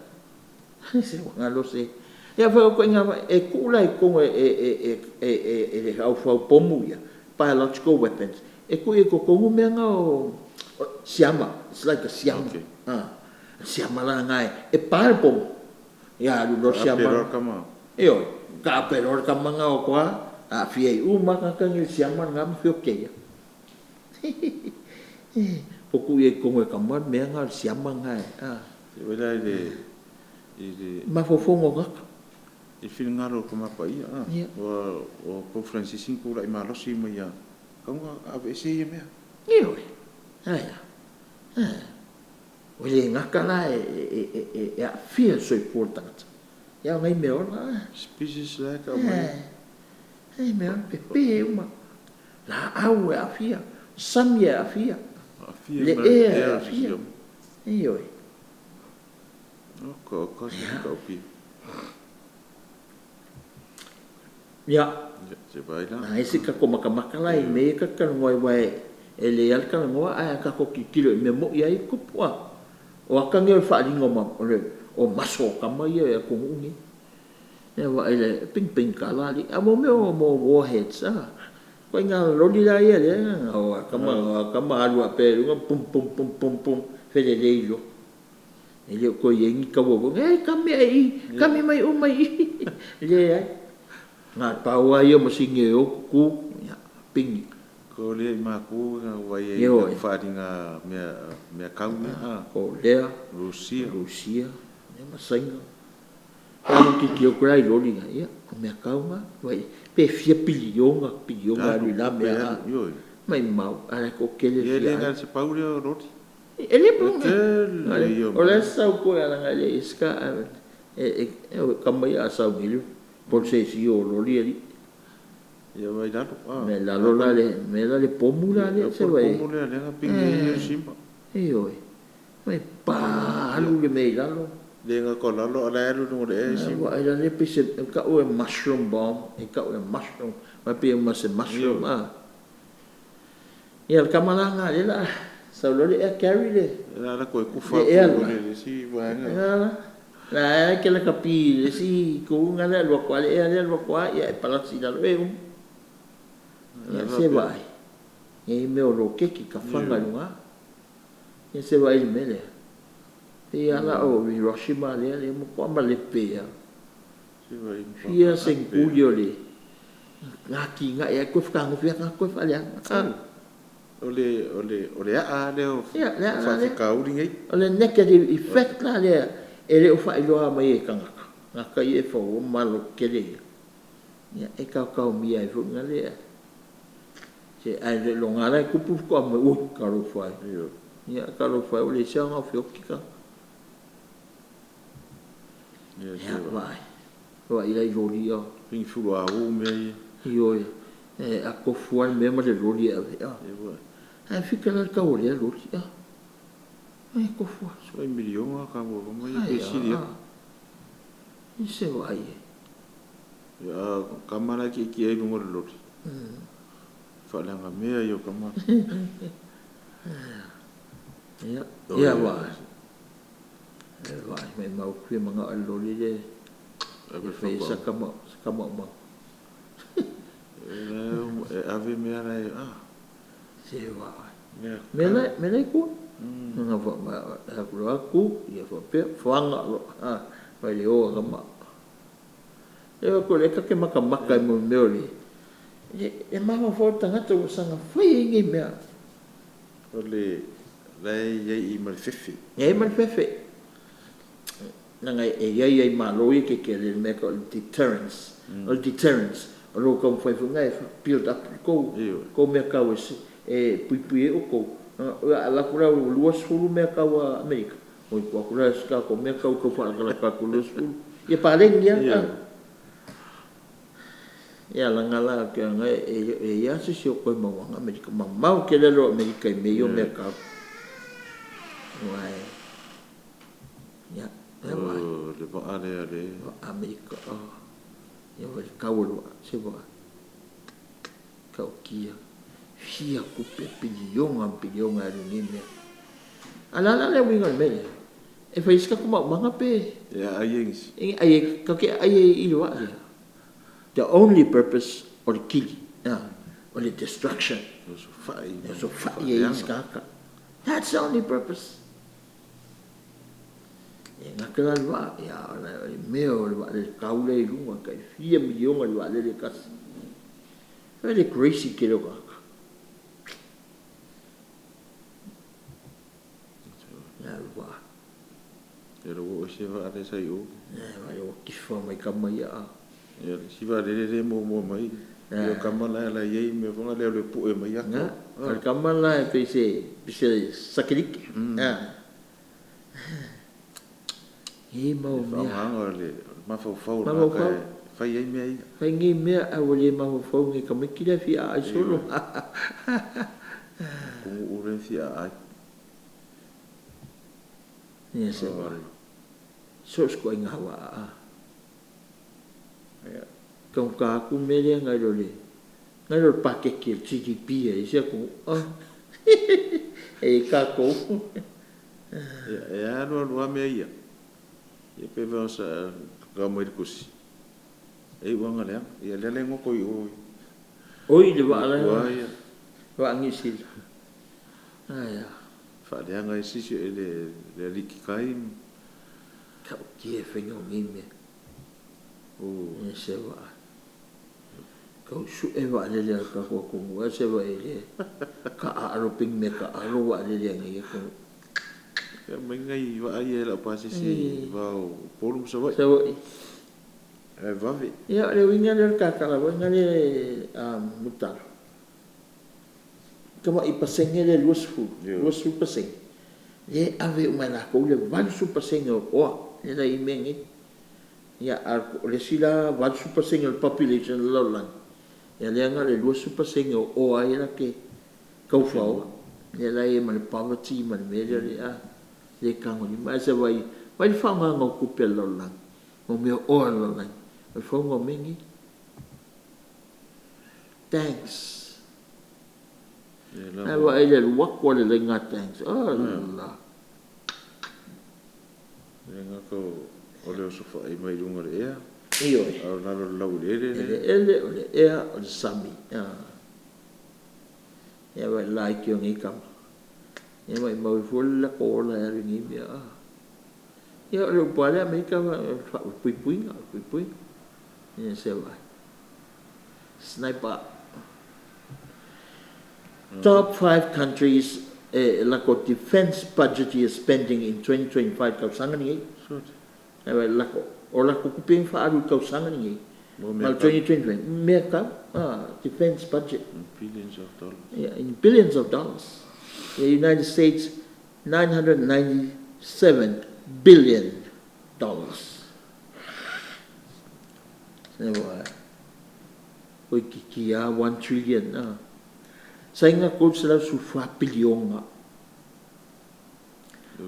Se ua galo se… Ia pei o ituaiga, e tuu la i totonu e le au fau pomu ia, biological weapons, e tuu i ai i totonu mea na o siama, it's like a siama. Siama la lena e pa le pomu, ia alu loa le Taape siama. Loa le tama. Ioe, taape loa le tama lena o atu lava, aafia ai uma lava tagata nei i le siama lena ma feoti ai lava. Po o tuu i ai i totonu o le tama le mea lena o le siama lena e… Se i vaai la i le i le Mafaufauga o tagata. I le finagalo o le Tama Paia, a? Ia. Aua o Pope Francis na tulai malosi mai lava, e tatau ona aveese ia mea. Ioe, ae a? Ua le gata la e aafia le soifua o le tagata, a o nai mea ola. Species la e tau mai. E mea ola, pepe uma. Laau e aafia, sami e aafia, Aafia le ma ea e ea o le aafia. siosiomaga. Ioe. Oka oka se matautia. Ia. Ia, se vaai la. Na ese tatou matamata la i mea ia ta te talanoa ai, aua e lelei lava le talanoa ae a tatou tilotilo i mea moni lava ia e tupu, a. O ata nei o le faaaliga o maso o tama ia i atunuu nei. Ia vaai la i ai, e pinipini tala alii. A o mea o warheads, a. Ituaiga loli la ia lea, o a tama, o a tama alu faapea i luga, pum pum pum pum pum, felelei loa. E le o toe i ai ni taua foi nei, e kami ae i i, kami mai uma i i. E leai. Na o le pau lava ia o masini e o tutu, ia, pigi. Ko lea i maku na vaai ai i faaaliga mea kau ia. Korea, Rusia. Rusia, ia ma Saina. A tilotilo atu la i loli na, ia, o mea kau na. Pe fia piliona, piliona e alu i na mea, maumau, a o la e toatele e Ia e fia le na ai. o se pau lea o loli. E le O le pau tele ia o o la e mea. sau koe leaga e le i ska e tama ia a sau nei le po o le se isi o loli alii. Ia vai lalo. Mea lalo la le mea la le pomu la lea Ia se po o le vai. pomu lea lea na pigi ai Hiroshima. Ioe. Mai pa alu le mea i lalo. Le gata o lalo a o la e alu i luga o le ea isi Ua ai la le pei se tau e mushroom bomb, e tau e mushroom, mai pei ma se mushroom a. Ia o le tama la lena lea o le a sau loa le air carry le La la toe tufa le atu ea i la. le isi vaega. La e te lakapi i le isi itu lena lea alu atu lava le ea lea alu atu lava ia e palasi i lalo e uma. La Ia se faapea. vaai, e i ai mea o loketi tafaga i luga. Ia se vaai i le mea lea. E pei lava la o Hiroshima lea ua matua malepe lava. Se vaai Fia matua ape. seneturi o le atinae ai toe fetagofi atu toe faaleaga. O le aa lea o Ia, le a la lea. faafitauli nei. O le negative effect la lea e le o faailoa mai e tagata, tagata ia e fauina malo tetele ia. Ia e taotaomia ai foi lena lea. Se ae loga la e tupu faatoa mai, ui, talofa e. Ia talofa e ua leai se aoga o feoti tagata. Ia Ia se vaai. vaai. Vaai la i loli ia. Pigi fuluaū mea ia. Ioe. E a tofu lava le mea ma le loli e ave. Ia vaai. Ae fika la le tau o lea loli. E tofu lava. Se vaai miliona tau o kama ia Ai pe sili atu. a. Se vaai e. Ia a kama la e tietie ai i luga o le loli. Faaleaga mea ia o kama. Ia, ia vaai. E vaai, maumau ou te fia manao i le loli lea Ave e le fai ai faatoaga. sa ta maumaga. E ave mea la e Se vaai. mea Mea kau. la, mea la e tu. Nga fa loa tu, ia faapea, faga loa, fai le o a tama. E o le ta te matamata i mo mea o le e mafaufau le tagata ua saga fai ai nei mea. O le la e i ai i ma le fefe. E i ai ma le fefe. Leaga e i ai ai malo ia tetele le mea e tau o le deterrence. O le deterrence, o lo o taumafai foi lena e build up le tou mea tau e puipui ai outou. A alu atu la ua 20 mea tau a Amerika, oi tuu atu la se tatou mea tau tau faalatalata atu i le 20. Ia paleni lava. Ia leaga la ou te iloa e le o i ai lava se isi o toe mauaga Amerika. Mamao tele alu a Amerika i mea ia o mea tau. Aua e, ia, ia vaai. O le vaa lea le. Amerika, ia vaai i le tau o le vaa, se vaai. Tautia, fia tupe, piliona ma piliona e alu i nei mea. A o le a la le uiga o le mea lea? E fai ai se tatou maumaga pe E aai ai nisi. E ai, tatou te aai ai i le vaa lea. The only purpose o le kili, o le destruction. E osofai. E osofai ai isi tagata. That's the only purpose. E gata la le vaa, ia o le mea o le vaalele tau lea i luga, tai fia miliona le vaalele e tasi. Very crazy tele o tagata. Ia le vaa. E lo o se vaa le sai o. E vai o tifa mai tama ia a. Ia le si vaalele le muamua mai. Ia kama la la iai mea fonga lea o le pue mai atu. Na, o le tama la e pei se sakelike. E mau E mea. faaaogaina o le mafaufau o le tagata Mafaufau. e fai ai mea ia. Fai nei mea ae ua le mafaufau nei tamaiti lea e fia aai solo. Atunuu lea e fia aai. Ia se vaai. So o se ituaiga vaa a. Taugata atu le mea lea nai lo le nai lo le paketi a le GDP a isi atunuu. E i ai tatou. Ia e alu alu lava mea ia. Ia pe sa tau mai le tusi. E iu lava ina leaga. Ia lea la e goto i o. Oi le vaa la. Ua ia. Vaa Niu Sila. Aia. Faaleaga ai sisi e le aliki kai. Tautia e faiga o nei mea. O. E se vaa. Tau su'e vaalele a le tatou atunuu ae se vaai i le taaalo pei ni mea taaalo vaalele a lenei atunuu. Ia mai nai vaa ia e laupasese i va o Upolu ma Savaii. Savaii. Ae vave. Ia o le uiga lea o le tatala foi lea Mulitalo. Tamai pasene lea 20, 20% lea e ave uma e latou le 80% o oa lea la i ai mea nei. Ia a o le isi la 80% o le population o le lalolagi, ia lea na o le 20% o oa ia latou te taufaoa. Lea la e i ai ma le poverty ma le mea lea o le le tagolima. Ae se vaai, vaai le faaaogaina o tupe a le lalolagi, mo mea o oa a le lalolagi, o le fauga o mea nei. Tanks. Ae vaai i le alu atu a le laina tanks. Oh la. E gata o le osofai mai luga o le ea. Ioe. A o lalo o le laueleele le. Eleele, o le ea, o le sami. Ia vaai laiti o nei tama. Ia maumau e fua le latou ola e alu i nei mea. Ia o le upu a le Amerika, puipuiga, puipuiga. Ia se vaai. Sniper. Top 5 countries latou defense budget year spending in 2025 tausaga lenei. Lako, o latou tupe ni faaalu i le tausaga lenei. Ma le 2025, mea tau, defense budget. In billions of dollars. Yeah, in billions of dollars. The United States, $997 billion. Se vaai. Oi kiki a 1 trillion. Saina 314 piliona.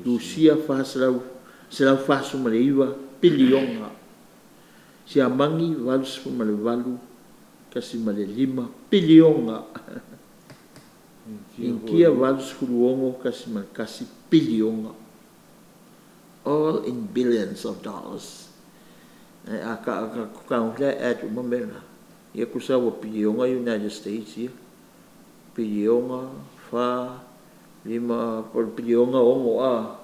Rusia 449 piliona. Siamani 88.5 piliona. Inikia 86.1 piliona. All in billions of dollars. A ka ka ka ka add uma mea na. Ia tusa ua piliona United States ia. Piliona, fa, lima, po piliona ono a.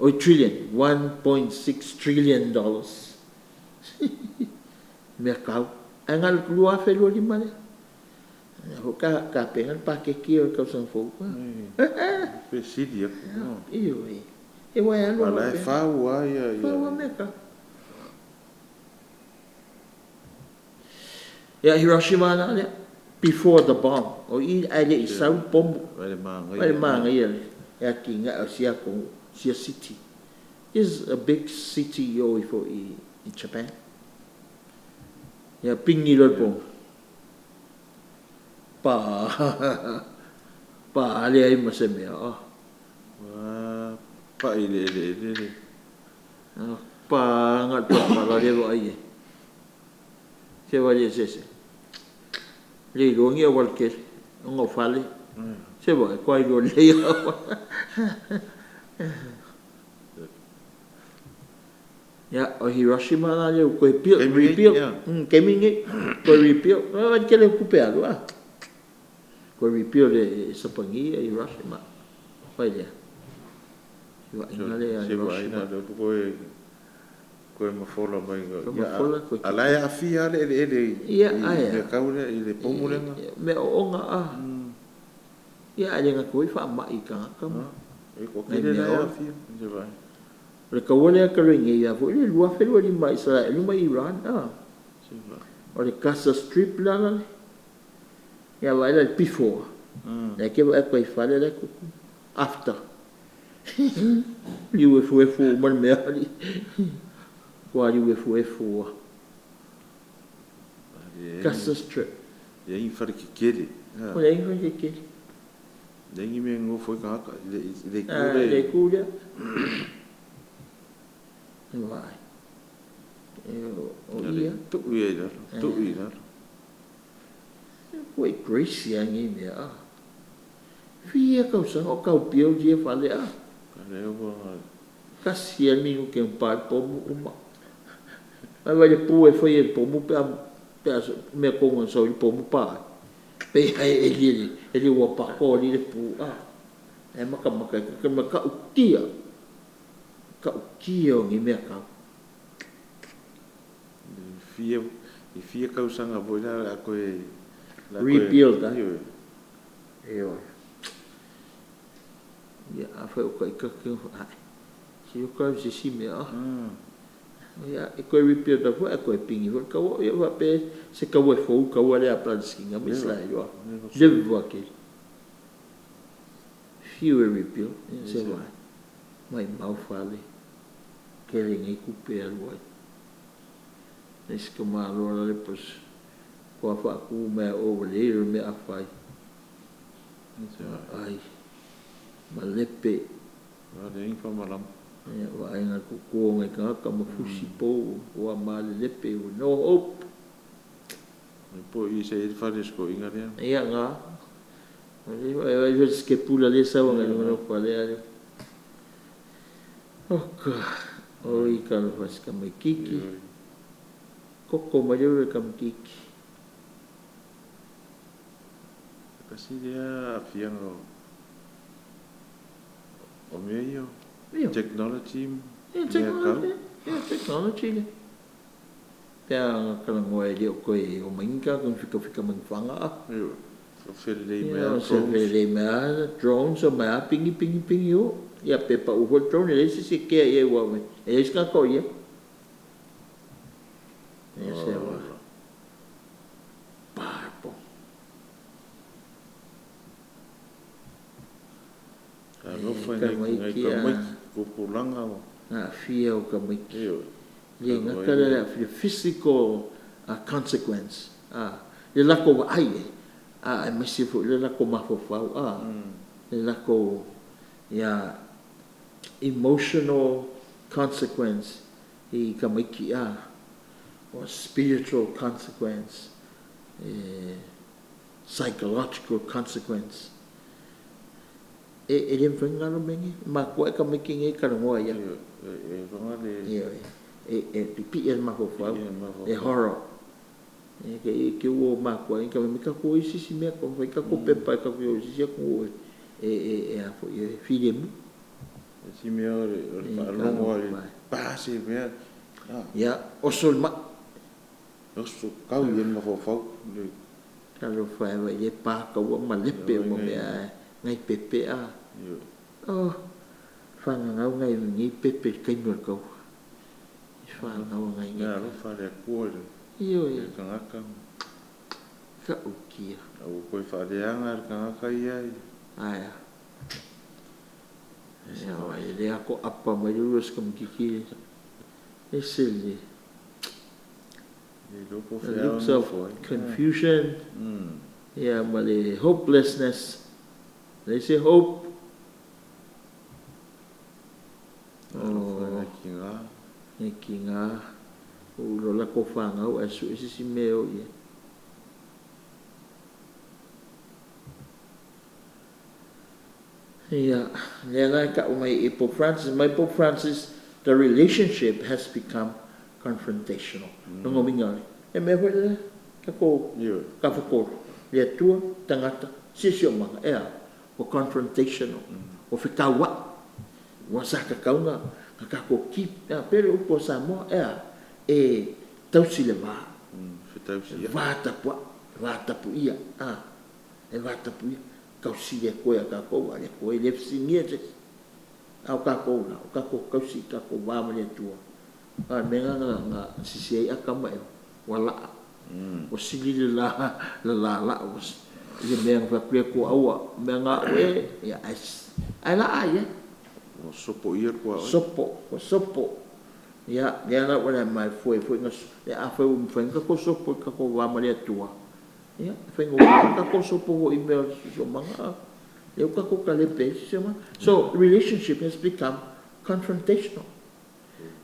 Oi trillion, $1.6 trillion. Mea kau. Ae na o le 2025 lea. Ia ka ka pena le paketi o le tausaga fou. Pe sili aku. Ioe. E uai alu Ala e fau a ia. Fau a mea kau. Ia Hiroshima na lea. Before the bomb. O i ai le i sau pomu. Vai le maga. Vai le maga ia le. E ati nga o sia ko sia city. Is a big city o ifo i Japan. Ia pingi lo po. Pa pa ale ai ma se mea. Oh. Wa pa i le le le le. Pa nga pa pa la le ai e. Se va le se se. Le iloa ni awal kele. O ngau fale. Se va kwa ilo le ia. Ia, o Hiroshima la le koe build, rebuild. Kemi ngi, koe rebuild. O ke le kupe alu a. Koe rebuild e sapangi e Hiroshima. Vai lea. Iwa inga le Se va ina Hiroshima. le koe koe mafola mai. Koe mafola, koe Ala e afia le ele ele Ia, i aia. mea kau lea i le pomu lenga. Mea o onga a. Ia, a le nga koe wha mai kangaka ma. E ko Nai kele mea la e ola. afia. Se vai. O le kaua lea ka roi ia foi le 2025 Israel ma Iran a. Se vai. O le Gaza Strip la la. Ia vai la before. Le ke vai koe fale le kuku. After. Liu e fu e fu ma le mea ali. Kua liu e fu e fu. Gaza Strip. Ia i whare ki kele. O le ingo ke ke. Le ngi me ngofo i kangaka i le Ah, kule. le kule. Vai. E o ia. Tu ia i lalo. Tu i lalo. Koe Grace ia ngi mea a. Fia kau sanga o kau pio jia fale a. Ka leo wa. Kasi ia minu ke un pomu uma. Ai vai le pu e foi e pomu pe a mea kongo sau i pomu pa. Pei lava e eli e le, e le uapakoa alii le pu a. Ae makamaka ai ka matautia, matautia o nei mea tau. Fia, i fia tausaga foi la o le a toe Rebuild a. Ioe. Ia afai o ita ae, se i oka au i se isi mea a. Ia, e toe rebuild atu foi ae toe pigi foi le taua. Ia faapea se taua e fou le taua lea a Palesitina ma Isaraelu a. Leva tele. Fiu e rebuild, ia se vaai. Maimau fale. Tele nei tupe e alu ai. Le isi tamaloa la le faatoa faatu mai lava o ua lelei le mea a fai. Vaai, malepe. Ia, vaaiga toto nai tagata ma fusi pou ua malelepe with no hope. Ia na. Vaai foi le sikepula lea e sau agai luga o le fale a. Oka, oi talofa i si tamaitiiti. Toto mai le ulu i le tamaitiiti. Tasi lea aafiaga o mea ia o technology Ia, technology, ia, technology lea. Pe a na talanoa e le o toe omai ni tagata e fikafika mai faga a. Felelei mai lava drones. Felelei mai lava drones, omai lava pigi pigi pigi o. Ia pe pau foi le drone, e leai se isi e kea i ai aua e leai se tagata o i ai. Ia se ua pa po. Alofa i nai tamaiti, tupulaga. Aafia o tamaiti. E le gata la i le aafia physical consequence le latou vaai i ai, aemaise foi le latou mafaufau, le latou ia emotional consequence i tamaiti or spiritual consequence, psychological consequence. E le mafai ona galo mea nei. E matuai tamaiti nei e talanoa ai lava. Ioe. E pipii lava i le mafaufau, e horror. E te i ua matuai ma tatou o i se isi mea, fai tatou pepa tatou te o i se isi atunuu e filemu. Si mea o le faalogo lava i le pa se mea. Ia, oso le mai. Oso tau i le mafaufau. Talofa e, vaai le pa taua malepe uma mea nai pepe a. Oh, whangangau ngai nei pepe i le taimi o le taua. I whanau ngai nei. Mea alofa le Atua i le Ioe. tagata. Ta'utia. Ua toe faaleaga le tagata ia. Aia. Ia, e le ako apa mai le ulu o se kamakiki. Ese le. The looks of confusion. Ia, ma le hopelessness. They say hope. Oh, e ki ngā o lo lako whangau ae su e sisi mea o ia. Ia, lea la e ta'u mai e Pope Francis, mai Pope Francis, the relationship has become confrontational. Lona uiga o le, e mea foi lea, tatou tafatolu, le Atua, tagata, siosiomaga, e a? Ua confrontational, ua fetaua'i, ua sa tatau ona tatou keep, a pei o le upu a Samoa, e a? E tausi le va, Fetausi. Va tapua'i, va tapuia, a, e va tapuia, tausi le Atua ia tatou, a le Atua e le fesiligia se isi. A o tatou la, o tatou tausi i tatou va ma le Atua. A o le mea lena na sisi ai Atama ma Eva, ua laa, ua sili le la le lalaa ua i le mea na fai atu le Atua aua, o mea na au e, ia ae ae laa ai. Ua sopoia le tuaoi. Sopo, ua sopo. Ia, lea la ua le ma e foe foi na afai ua mafai ona tatou sopo i tatou va ma le Atua, ia, e faigofie ona tatou sopo foi i mea o le siosiomaga, lea ua tatou talepe ai le siosiomaga. So, relationship has become confrontational.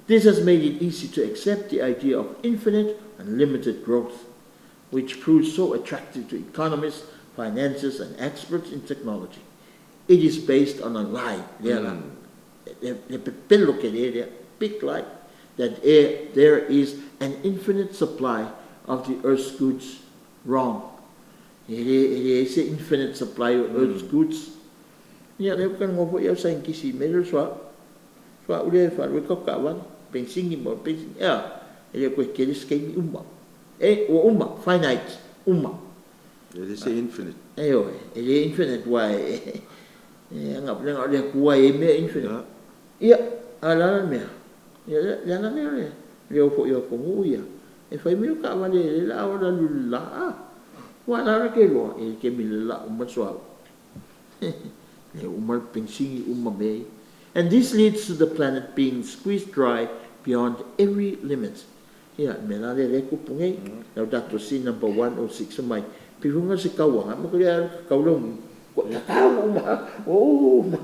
This has made it easy to accept the idea of infinite unlimited growth, which proves so attractive to economists, financiers, and experts in technology. It is based on a lie, lea la, le pepelo tele lea, big lie, that there is an infinite supply of the earth's goods. Wrong. E le e leai se infinite supply o earth's goods. Ia lea ou te talanoa foi au saienitisi i le mea lea o le suauu. Suauu lea e faaalu ai tatou taavale, penisini ma penisini e a? E le o toe tele se taimi uma. E, ua uma, finite, uma. E le se infinite. Ioe, e le infinite aua e na o le Atua e i ai mea infinite. Ia, a o le a la le mea? Ia le ala lea o le o foi o atunuu ia e fai mea o taavale o lea o le a o alu i le la a. Aua o la e te iloa e i ai le taimi e lalao uma le suauu, uma le penisini uma mea ia. And this leads to the planet being squeezed dry beyond every limit. Ia, o le mea la lea o lea e tupu nei, Laudato Si number 106 mai, pei foi na o se tauaga, matua alu tatau le onigo, ua tatau uma, ua uma,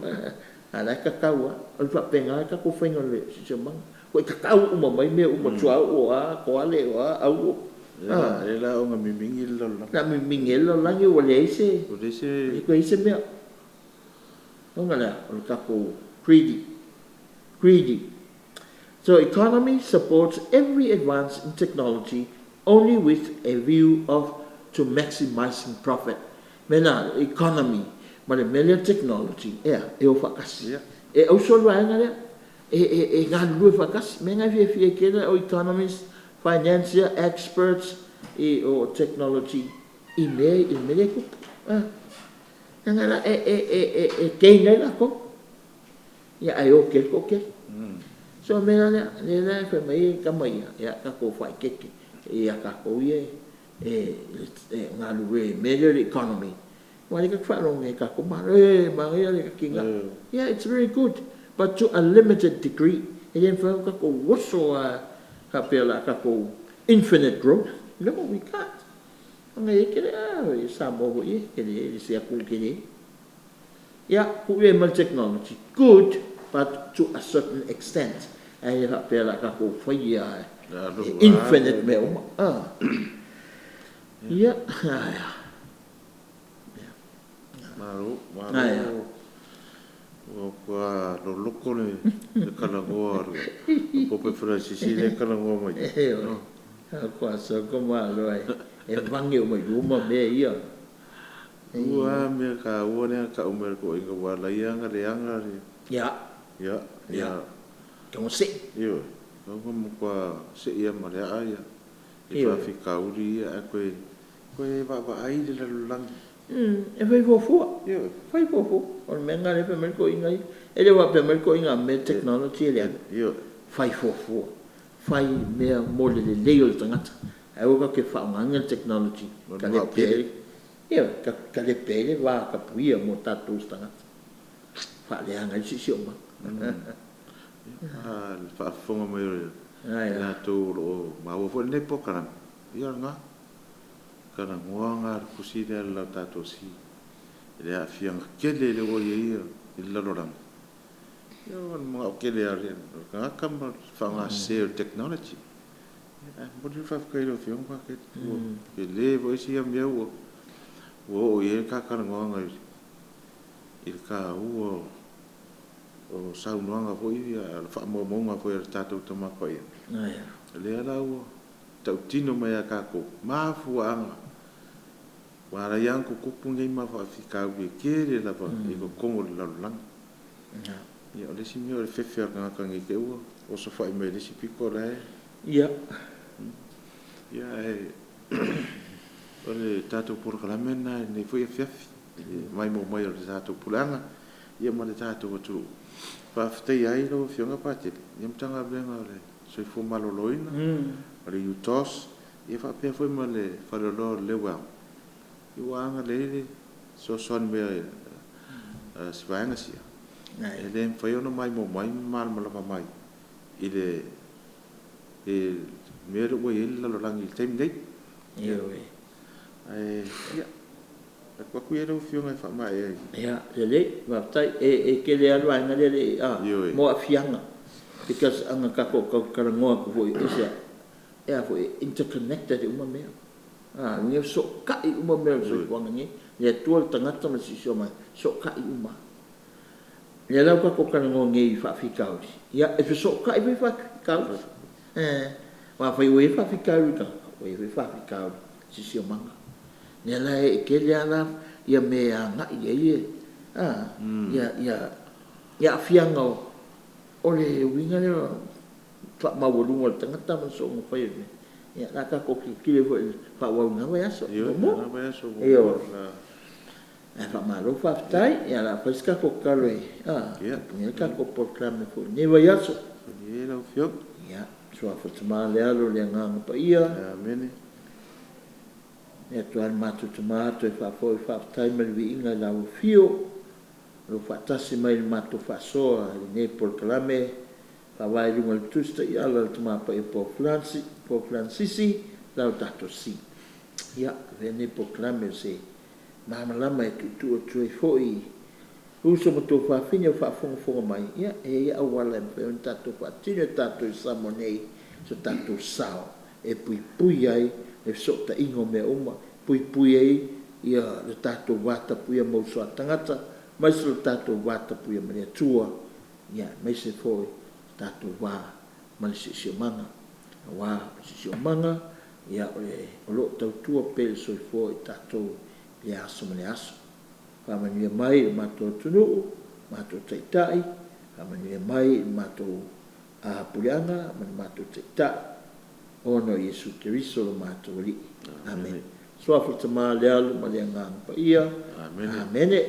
a o la e tatau lava. O le faapena le tatou faiga o le siosiomaga, ua tatau uma mai mea uma, suauu o a, koale o a, auro. Lea la ona mimigi le lalolagi. La mimigi ai le lalolagi ua leai se, ua leai se, leai se mea. Ona lea, o le tatou greedy, greedy. So economy supports every advance in technology only with a view of to maximizing profit. Mea la, economy ma le mea lea technology, ea, e o faatasi. E auso le vaega lea, e galulue faatasi. Mea na e fiafia ai tele au economists, financier, experts i o technology i mea i le mea lea e tupu. Leaga la e gain ai latou. Ia ae o tele toatele. So o le mea la lea, lea la e fai mai ai tama ia, ia tatou faaeteete ia tatou ia e galulue i le mea lea o le economy. Aua o lea tatou te faalogo nei i tatou Malo, e manaia le atinae. Yeah, it's very good, but to a limited degree. E le mafai ona tatou oso lava faapea o le a tatou infinite growth. No, we can't. Ona e i ai tele, a, Samoa foi e tele, e le se atunuu tele. Ia, tuu i ai ma le technology, good, but to a certain extent. Ae le faapea o le a tatou faia e infinite mea uma. Ia, aia. Malo, malo. Ua matua loloko le talanoa a le Pope Faranisisi lea e talanoa mai. Ioe, matua soko malo ai. E vage uma i luma mea ia. Ua mea taua lea na tau mai e le toeaina ua ala ai ona leaga le. Ia. Ia, ia. Tago sei. Ioe, ua matua sei lava ma le aa ia i faafitauli ia ae toe toe vaavaai le lalolagi. E fai fuafua. Ioe. Fai fuafua. O le mea lena lea e fai mai le toeaina ia. E le o faapea mai le toeaina mea technology e leaga. Ioe. Fai fuafua. Fai mea mo le lelei o le tagata. Ae aua tatou te faaaogaina le technology talepe ai, ioe, talepe ai le va tapuia mo tatou tagata. Faaleaga ai le siosiomaga. A le faafofoga mai o i latou o lo o maua foi lenei polokalame, ia o lena, talanoa lena a le tusi lea a le Laudato Si i le aafiaga tele lea ua i ai i le lalolagi. Ia o le manao tele lava o le tagata ma le faaaoga sese o le technology. Ae momoli le faafetai i lau Afioga Patele, ua tele foi sia mea ua oo i ai le ta talanoaga i le taua o saunoaga foi ia, faamaumauga foi a le tatou Tama Paia, lea la ua tautino mai ia tatou mafuaaga ua ala ai ona tutupu nei ma faafitauli e tele lava i totonu o le lalolagi. Ia o le isi mea o le fefe lava o le tagata ne i te i ua osofai mai le isi pito la e. Ia. Ia ae o le tatou polokalame lena i lenei foi afiafi i le maimoa mai o le tatou puleaga ia ma le tatou atunuu. Faafetaia ai lau Afioga Patele i le Matagaluega o le Soifua Maloloina, o le UTOS ia faapea foi ma le faleoloa o le Lewell ua agalelei le fesoasoani mai a si vaega sia e le mafai ona maimoa mai ma malamalama mai i le mea lea ua i ai le lalolagi i le taimi nei. Ioe. Ae ia, lafo atu ia i lau Afioga e faamaea ai. Ia, lelei, faafetai. E tele lava le vaega lea e le i, a, mo aafiaga because ana tatou tau talanoa atu foi e a foi, e interconnected uma mea. A, e fesootai uma mea o le soifuaga nei. Le Atua, le tagata ma le siosiomaga, e fesootai uma lava. Lea la ua tatou talanoa nei i faafitauli, ia e fesootai foi faafitauli. Aua afai ua i ai faafitauli i le tagata, ua i ai foi faafitauli i le siosiomaga. Lea la e tele lava la ia mea e agai i ai a ia aafiaga o le uiga lea o le faamaualuga o le tagata ma le soona faia o mea. Ia o le a tatou tilotilo foi i le faaauau i lena vaiaso. Ioe, Muamua. lena vaiaso Ioe. muamua. Ae faamalo faafetai. Ia o le a fai se tatou tatalo e tapunia le tatou polokalame foi i lenei vaiaso. Malie lau Afioga. Ia, Suafa o le Tama, le Alo, le Agaga Paia. Amene. Le Atua lo matou Tama, toe faafoi le faafetai ma le viiga i lau Afio, o lou faatasi mai i le matou faasoa i lenei polokalame, faavae i luga o le Tusi Taiala a le Tama Paia Pope Falasisi, Laudato Si. Ia, avea lenei polokalame o se malamalama e tuutuu atu ai foi i uso ma tuafafine o faafogafoga mai, ia, e i ai auala e mafai ona tatou faatino e tatou i Samoa nei so tatou sao e puipui ai le fesootaiga o mea uma, puipui ai le tatou vatapuia ma uso a tagata, aemaise lo tatou vatapuia ma le Atua, ia, aemaise foi le tatou va ma le siosiomaga. Aua o le siosiomaga, ia, o lo o tautua pea i le soifua i tatou i lea aso ma lea aso. Faamanuia mai i le matou atunuu, matou taitai, faamanuia mai i le matou puleaga ma le matou Taitai, ona o Iesu Keriso lo matou Alii. Amene. Suafa o le Tama, le Alo ma le Agaga Paia. Amene. Amene.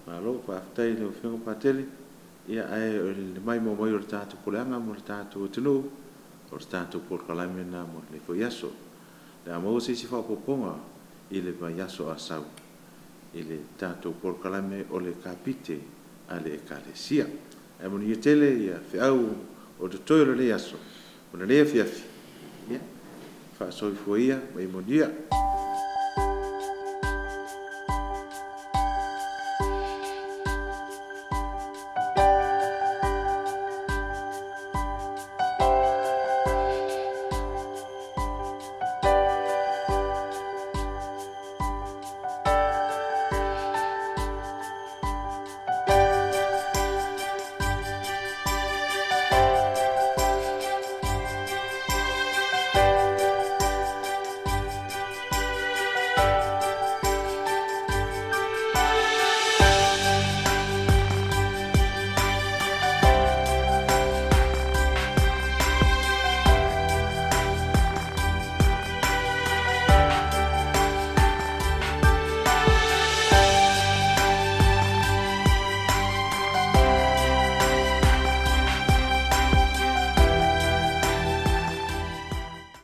Malo faafetai i lau Afioga Patele. Ia, ae o le maimoa mai o le tatou puleaga mo le tatou atunuu, o le tatou polokalame lena mo lenei foi aso. O le a maua se isi faaopoopoga i le vaiaso a sau i le tatou polokalame o le Kapite a le Ekalesia. Ae manuia tele feau o totoe o lenei aso ma lenei afiafi. Ia, faasoifua ia ma ia manuia.